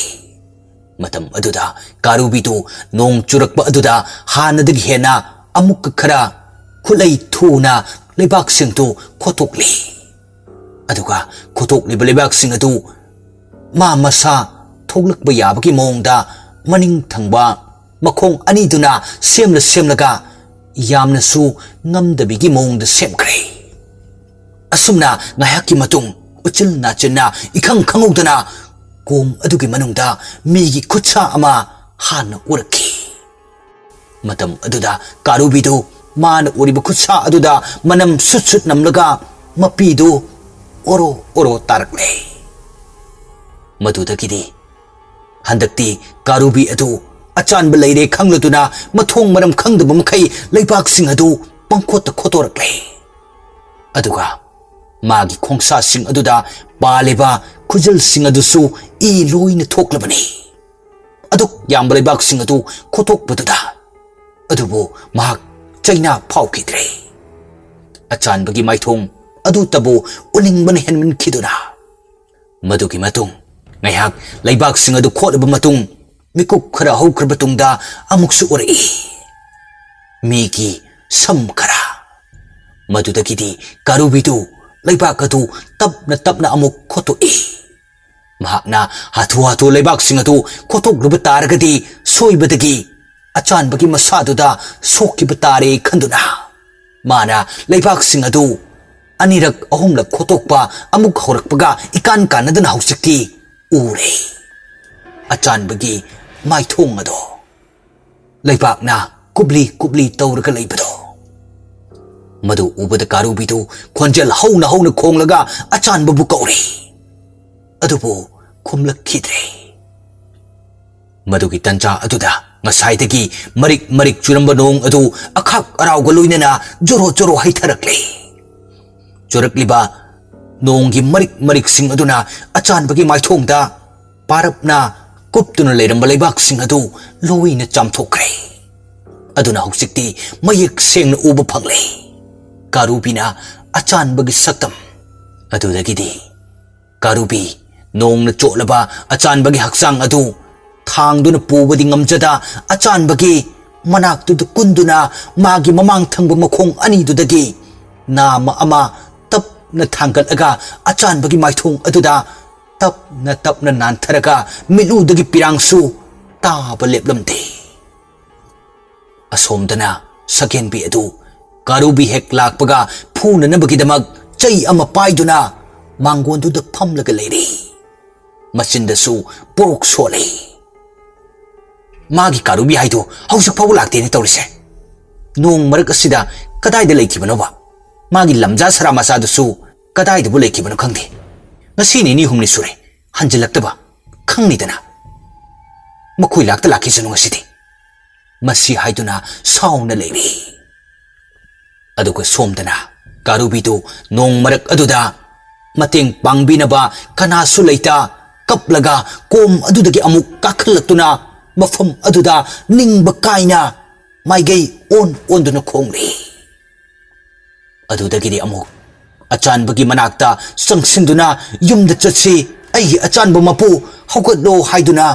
ꯃꯇꯝ ꯑꯗꯨꯗ ꯀꯥꯔꯨꯕꯤꯗꯨ ꯅꯣꯡ ꯆꯨꯔꯛꯄ ꯑꯗꯨꯗ ꯍꯥꯟꯅꯗꯒꯤ ꯍꯦꯟꯅ ꯑꯃꯨꯛꯀ ꯈꯔ ꯈꯨꯠꯂꯩ ꯊꯨꯅ ꯂꯩꯕꯥꯛꯁꯤꯡꯗꯨ ꯈꯣꯠꯇꯣꯛꯂꯤ꯫ ꯑꯗꯨꯒ ꯈꯣꯠꯇꯣꯛꯂꯤꯕ ꯂꯩꯕꯥꯛꯁꯤꯡ ꯑꯗꯨ ꯃꯥ ꯃꯁꯥ ꯊꯣꯛꯂꯛꯄ ꯌꯥꯕꯒꯤ ꯃꯑꯣꯡꯗ ꯃꯅꯤꯡ ꯊꯪꯕ ꯃꯈꯣꯡ ꯑꯅꯤꯗꯨꯅ ꯁꯦꯝꯂ ꯁꯦꯝꯂꯒ ꯌꯥꯝꯅꯁꯨ ꯉꯝꯗꯕꯤꯒꯤ ꯃꯑꯣꯡꯗ ꯁꯦꯝꯈ꯭ꯔꯦ꯫ ꯑꯁꯨꯝꯅ ꯉꯥꯏꯍꯥꯛꯀꯤ ꯃꯇꯨꯡ ꯎꯆꯤꯜ ꯅꯥꯆꯤꯟꯅ ꯏꯈꯪ ꯈꯪꯍꯧꯗꯅ ꯀꯣꯝ ꯑꯗꯨꯒꯤ ꯃꯅꯨꯡꯗ ꯃꯤꯒꯤ ꯈꯨꯠꯁꯥ ꯑꯃ ꯍꯥꯟꯅ ꯎꯔꯛꯈꯤ꯫ ꯃꯇꯝ ꯑꯗꯨꯗ ꯀꯥꯔꯨꯕꯤꯗꯨ ꯃꯥꯅ ꯎꯔꯤꯕ ꯈꯨꯠꯁꯥ ꯑꯗꯨꯗ ꯃꯅꯝ ꯁꯨꯠ ꯁꯨꯠ ꯅꯝꯂꯒ ꯃꯄꯤꯗꯨ ꯑꯣꯔꯣ ꯑꯣꯔꯣ ꯇꯥꯔꯛꯂꯦ꯫ ꯃꯗꯨꯗꯒꯤꯗꯤ ꯍꯟꯗꯛꯇꯤ ꯀꯥꯔꯨꯕꯤ ꯑꯗꯨ ꯑꯆꯥꯟꯕ ꯂꯩꯔꯦ ꯈꯪꯂꯗꯨꯅ ꯃꯊꯣꯡ ꯃꯔꯝ ꯈꯪꯗꯕ ꯃꯈꯩ ꯂꯩꯕꯥꯛꯁꯤꯡ ꯑꯗꯨ ꯄꯪꯈꯣꯠꯇ ꯈꯣꯠꯇꯣꯔꯛꯂꯦ꯫ ꯑꯗꯨꯒ ꯃꯥꯒꯤ ꯈꯣꯡꯁꯥꯁꯤꯡ ꯑꯗꯨꯗ ꯄꯥꯜꯂꯤꯕ ꯈꯨꯖꯤꯜꯁꯤꯡ ꯑꯗꯨꯁꯨ ꯏ ꯂꯣꯏꯅ ꯊꯣꯛꯂꯕꯅꯤ꯫ ꯑꯗꯨꯛ ꯌꯥꯝꯕ ꯂꯩꯕꯥꯛꯁꯤꯡ ꯑꯗꯨ ꯈꯣꯠꯇꯣꯛꯄꯗꯨꯗ ꯑꯗꯨꯕꯨ ꯃꯍꯥꯛ ꯆꯩꯅꯥ ꯐꯥꯎꯈꯤꯗ꯭ꯔꯦ꯫ ꯑꯆꯥꯟꯕꯒꯤ ꯃꯥꯏꯊꯣꯡ ꯑꯗꯨꯇꯕꯨ ꯎꯅꯤꯡꯕꯅ ꯍꯦꯟꯃꯟꯈꯤꯗꯨꯅ ꯃꯗꯨꯒꯤ ꯃꯇꯨꯡ ꯉꯥꯏꯍꯥꯛ ꯂꯩꯕꯥꯛꯁꯤꯡ ꯑꯗꯨ ꯈꯣꯠꯂꯕ ꯃꯇꯨꯡ ꯃꯤꯀꯨꯞ ꯈꯔ ꯍꯧꯈ꯭ꯔꯕ ꯇꯨꯡꯗ ꯑꯃꯨꯛꯁꯨ ꯎꯔꯛꯏ꯫ ꯃꯤꯒꯤ ꯁꯝ ꯈꯔ꯫ ꯃꯗꯨꯗꯒꯤꯗꯤ ꯀꯥꯔꯨꯕꯤꯗꯨ ꯂꯩꯕꯥꯛ ꯑꯗꯨ ꯇꯞꯅ ꯇꯞꯅ ꯑꯃꯨꯛ ꯈꯣꯠꯇꯣꯛꯏ꯫ ꯃꯍꯥꯛꯅ ꯍꯥꯊꯨ ꯍꯥꯊꯨ ꯂꯩꯕꯥꯛꯁꯤꯡ ꯑꯗꯨ ꯈꯣꯠꯇꯣꯛꯂꯨꯕ ꯇꯥꯔꯒꯗꯤ ꯁꯣꯏꯕꯗꯒꯤ ꯑꯆꯥꯟꯕꯒꯤ ꯃꯁꯥꯗꯨꯗ ꯁꯣꯛꯈꯤꯕ ꯇꯥꯔꯦ ꯈꯟꯗꯨꯅ ꯃꯥꯅ ꯂꯩꯕꯥꯛꯁꯤꯡ ꯑꯗꯨ ꯑꯅꯤꯔꯛ ꯑꯍꯨꯝꯂꯛ ꯈꯣꯠꯇꯣꯛꯄ ꯑꯃꯨꯛ ꯍꯧꯔꯛꯄꯒ ꯏꯀꯥꯟ ꯀꯥꯟꯅꯗꯅ ꯍꯧꯖꯤꯛꯇꯤ ꯎꯔꯦ꯫ ꯑꯆꯥꯟꯕꯒꯤ ꯃꯥꯏꯊꯣꯡ ꯑꯗꯣ ꯂꯩꯕꯥꯛꯅ ꯀꯨꯞꯂꯤ ꯀꯨꯞꯂꯤ ꯇꯧꯔꯒ ꯂꯩꯕꯗꯣ꯫ ꯃꯗꯨ ꯎꯕꯗ ꯀꯥꯔꯨꯕꯤꯗꯨ ꯈꯣꯟꯖꯦꯜ ꯍꯧꯅ ꯍꯧꯅ ꯈꯣꯡꯂꯒ ꯑꯆꯥꯟꯕꯕꯨ ꯀꯧꯔꯦ꯫ ꯑꯗꯨꯕꯨ ꯈꯨꯝꯂꯛꯈꯤꯗ꯭ꯔꯦ꯫ ꯃꯗꯨꯒꯤ ꯇꯟꯖꯥ ꯑꯗꯨꯗ ꯉꯁꯥꯏꯗꯒꯤ ꯃꯔꯤꯛ ꯃꯔꯤꯛ ꯆꯨꯔꯝꯕ ꯅꯣꯡ ꯑꯗꯨ ꯑꯈꯥꯛ ꯑꯔꯥꯎꯒ ꯂꯣꯏꯅꯅ ꯖꯣꯔꯣ ꯖꯣꯔꯣ ꯍꯩꯊꯔꯛꯂꯦ꯫ ꯆꯨꯔꯛꯂꯤꯕ ꯅꯣꯡꯒꯤ ꯃꯔꯤꯛ ꯃꯔꯤꯛꯁꯤꯡ ꯑꯗꯨꯅ ꯑꯆꯥꯟꯕꯒꯤ ꯃꯥꯏꯊꯣꯡꯗ ꯄꯥꯔꯞꯅ ꯀꯨꯞꯇꯨꯅ ꯂꯩꯔꯝꯕ ꯂꯩꯕꯥꯛꯁꯤꯡ ꯑꯗꯨ ꯂꯣꯏꯅ ꯆꯥꯝꯊꯣꯛꯈ꯭ꯔꯦ꯫ ꯑꯗꯨꯅ ꯍꯧꯖꯤꯛꯇꯤ ꯃꯌꯦꯛ ꯁꯦꯡꯅ ꯎꯕ ꯐꯪꯂꯦ꯫ ꯀꯥꯔꯨꯕꯤꯅ ꯑꯆꯥꯟꯕꯒꯤ ꯁꯛꯇꯝ ꯑꯗꯨꯗꯒꯤꯗꯤ ꯀꯥꯔꯨꯕꯤ ꯅꯣꯡꯅ ꯆꯣꯠꯂꯕ ꯑꯆꯥꯟꯕꯒꯤ ꯍꯛꯆꯥꯡ ꯑꯗꯨ ꯊꯥꯡꯗꯨꯅ ꯄꯨꯕꯗꯤ ꯉꯝꯖꯗ, ꯑꯆꯥꯟꯕꯒꯤ ꯃꯅꯥꯛꯇꯨꯗ ꯀꯨꯟꯗꯨꯅ ꯃꯥꯒꯤ ꯃꯃꯥꯡ ꯊꯪꯕ ꯃꯈꯣꯡ ꯑꯅꯤꯗꯨꯗꯒꯤ ꯅꯥꯃ ꯑꯃ ꯇꯞꯅ ꯊꯥꯡꯒꯠꯂꯒ ꯑꯆꯥꯟꯕꯒꯤ ꯃꯥꯏꯊꯣꯡ ꯑꯗꯨꯗ ꯇꯞꯅ ꯇꯞꯅ ꯅꯥꯟꯊꯔꯒ ꯃꯤꯠꯂꯨꯗꯒꯤ ꯄꯤꯔꯥꯡꯁꯨ ꯇꯥꯕ ꯂꯦꯞꯂꯝꯗꯦ꯫ ꯑꯁꯣꯝꯗꯅ ꯁꯀꯦꯟꯕꯤ ꯑꯗꯨ ꯀꯥꯔꯨꯕꯤ ꯍꯦꯛ ꯂꯥꯛꯄꯒ ꯐꯨꯅꯅꯕꯒꯤꯗꯃꯛ ꯆꯩ ꯑꯃ ꯄꯥꯏꯗꯨꯅ ꯃꯥꯡꯒꯣꯟꯗꯨꯗ ꯐꯝꯂꯒ ꯂꯩꯔꯤ꯫ ꯃꯆꯤꯟꯗꯁꯨ ꯄꯣꯔꯣꯛ ꯁꯣꯜꯂꯤ꯫ ꯃꯥꯒꯤ ꯀꯥꯔꯨꯕꯤ ꯍꯥꯏꯗꯨ ꯍꯧꯖꯤꯛ ꯐꯥꯎꯕ ꯂꯥꯛꯇꯦꯅꯦ ꯇꯧꯔꯤꯁꯦ꯫ ꯅꯣꯡ ꯃꯔꯛ ꯑꯁꯤꯗ ꯀꯗꯥꯏꯗ ꯂꯩꯈꯤꯕꯅꯣꯕ? ꯃꯥꯒꯤ ꯂꯝꯖꯥ ꯁꯔꯥ ꯃꯆꯥꯗꯨꯁꯨ ꯀꯗꯥꯏꯗꯕꯨ ꯂꯩꯈꯤꯕꯅꯣ ꯈꯪꯗꯦ꯫ ꯉꯁꯤ ꯅꯤꯅꯤ ꯍꯨꯝꯅꯤ ꯁꯨꯔꯦ ꯍꯟꯖꯤꯜꯂꯛꯇꯕ꯫ ꯈꯪꯅꯤꯗꯅ, ꯃꯈꯣꯏ ꯂꯥꯛꯇ ꯂꯥꯛꯈꯤꯁꯅꯨ ꯉꯁꯤꯗꯤ꯫ ꯃꯁꯤ ꯍꯥꯏꯗꯨꯅ ꯁꯥꯎꯅ ꯂꯩꯔꯤ꯫ ꯑꯗꯨꯒ ꯁꯣꯝꯗꯅ ꯀꯥꯔꯨꯕꯤꯗꯨ ꯅꯣꯡ ꯃꯔꯛ ꯑꯗꯨꯗ ꯃꯇꯦꯡ ꯄꯥꯡꯕꯤꯅꯕ ꯀꯅꯥꯁꯨ ꯂꯩꯇ, ꯀꯞꯂꯒ ꯀꯣꯝ ꯑꯗꯨꯗꯒꯤ ꯑꯃꯨꯛ ꯀꯥꯈꯠꯂꯛꯇꯨꯅ ꯃꯐꯝ ꯑꯗꯨꯗ ꯅꯤꯡꯕ ꯀꯥꯏꯅ ꯃꯥꯏꯒꯩ ꯑꯣꯟ ꯑꯣꯟꯗꯨꯅ ꯈꯣꯡꯂꯤ꯫ ꯑꯗꯨꯗꯒꯤꯗꯤ ꯑꯃꯨꯛ ꯑꯆꯥꯟꯕꯒꯤ ꯃꯅꯥꯛꯇ ꯆꯪꯁꯤꯟꯗꯨꯅ, "ꯌꯨꯝꯗ ꯆꯠꯁꯤ, ꯑꯩꯒꯤ ꯑꯆꯥꯟꯕ ꯃꯄꯨ, ꯍꯧꯒꯠꯂꯣ" ꯍꯥꯏꯗꯨꯅ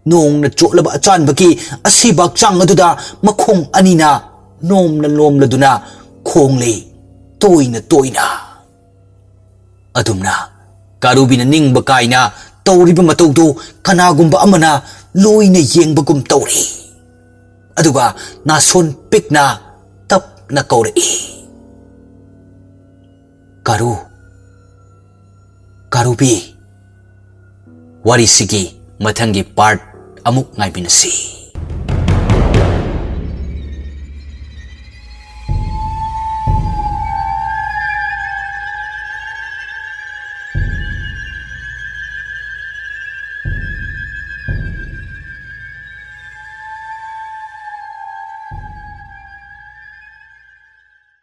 ꯅꯣꯡꯅ ꯆꯣꯠꯂꯕ ꯑꯆꯥꯟꯕꯒꯤ ꯑꯁꯤꯕ ꯍꯛꯆꯥꯡ ꯑꯗꯨꯗ ꯃꯈꯣꯡ ꯑꯅꯤꯅ ꯅꯣꯝꯅ ꯅꯣꯝꯂꯗꯨꯅ ꯈꯣꯡꯂꯤ, ꯇꯣꯏꯅ ꯇꯣꯏꯅ꯫ ꯑꯗꯨꯝꯅ ꯀꯥꯔꯨꯕꯤꯅ ꯅꯤꯡꯕ ꯀꯥꯏꯅ ꯇꯧꯔꯤꯕ ꯃꯇꯧꯗꯨ ꯀꯅꯥꯒꯨꯝꯕ ꯑꯃꯅ ꯂꯣꯏꯅ ꯌꯦꯡꯕꯒꯨꯝ ꯇꯧꯔꯤ꯫ ꯑꯗꯨꯒ ꯅꯥꯁꯣꯟ ꯄꯤꯛꯅ ꯇꯞꯅ ꯀꯧꯔꯛꯏ, "ꯀꯥꯔꯨ, ꯀꯥꯔꯨꯕꯤ꯫" ꯋꯥꯔꯤꯁꯤꯒꯤ ꯃꯊꯪꯒꯤ ꯄꯥꯔꯠ ꯑꯃꯨꯛ ꯉꯥꯏꯃꯤꯟꯅꯁꯤ꯫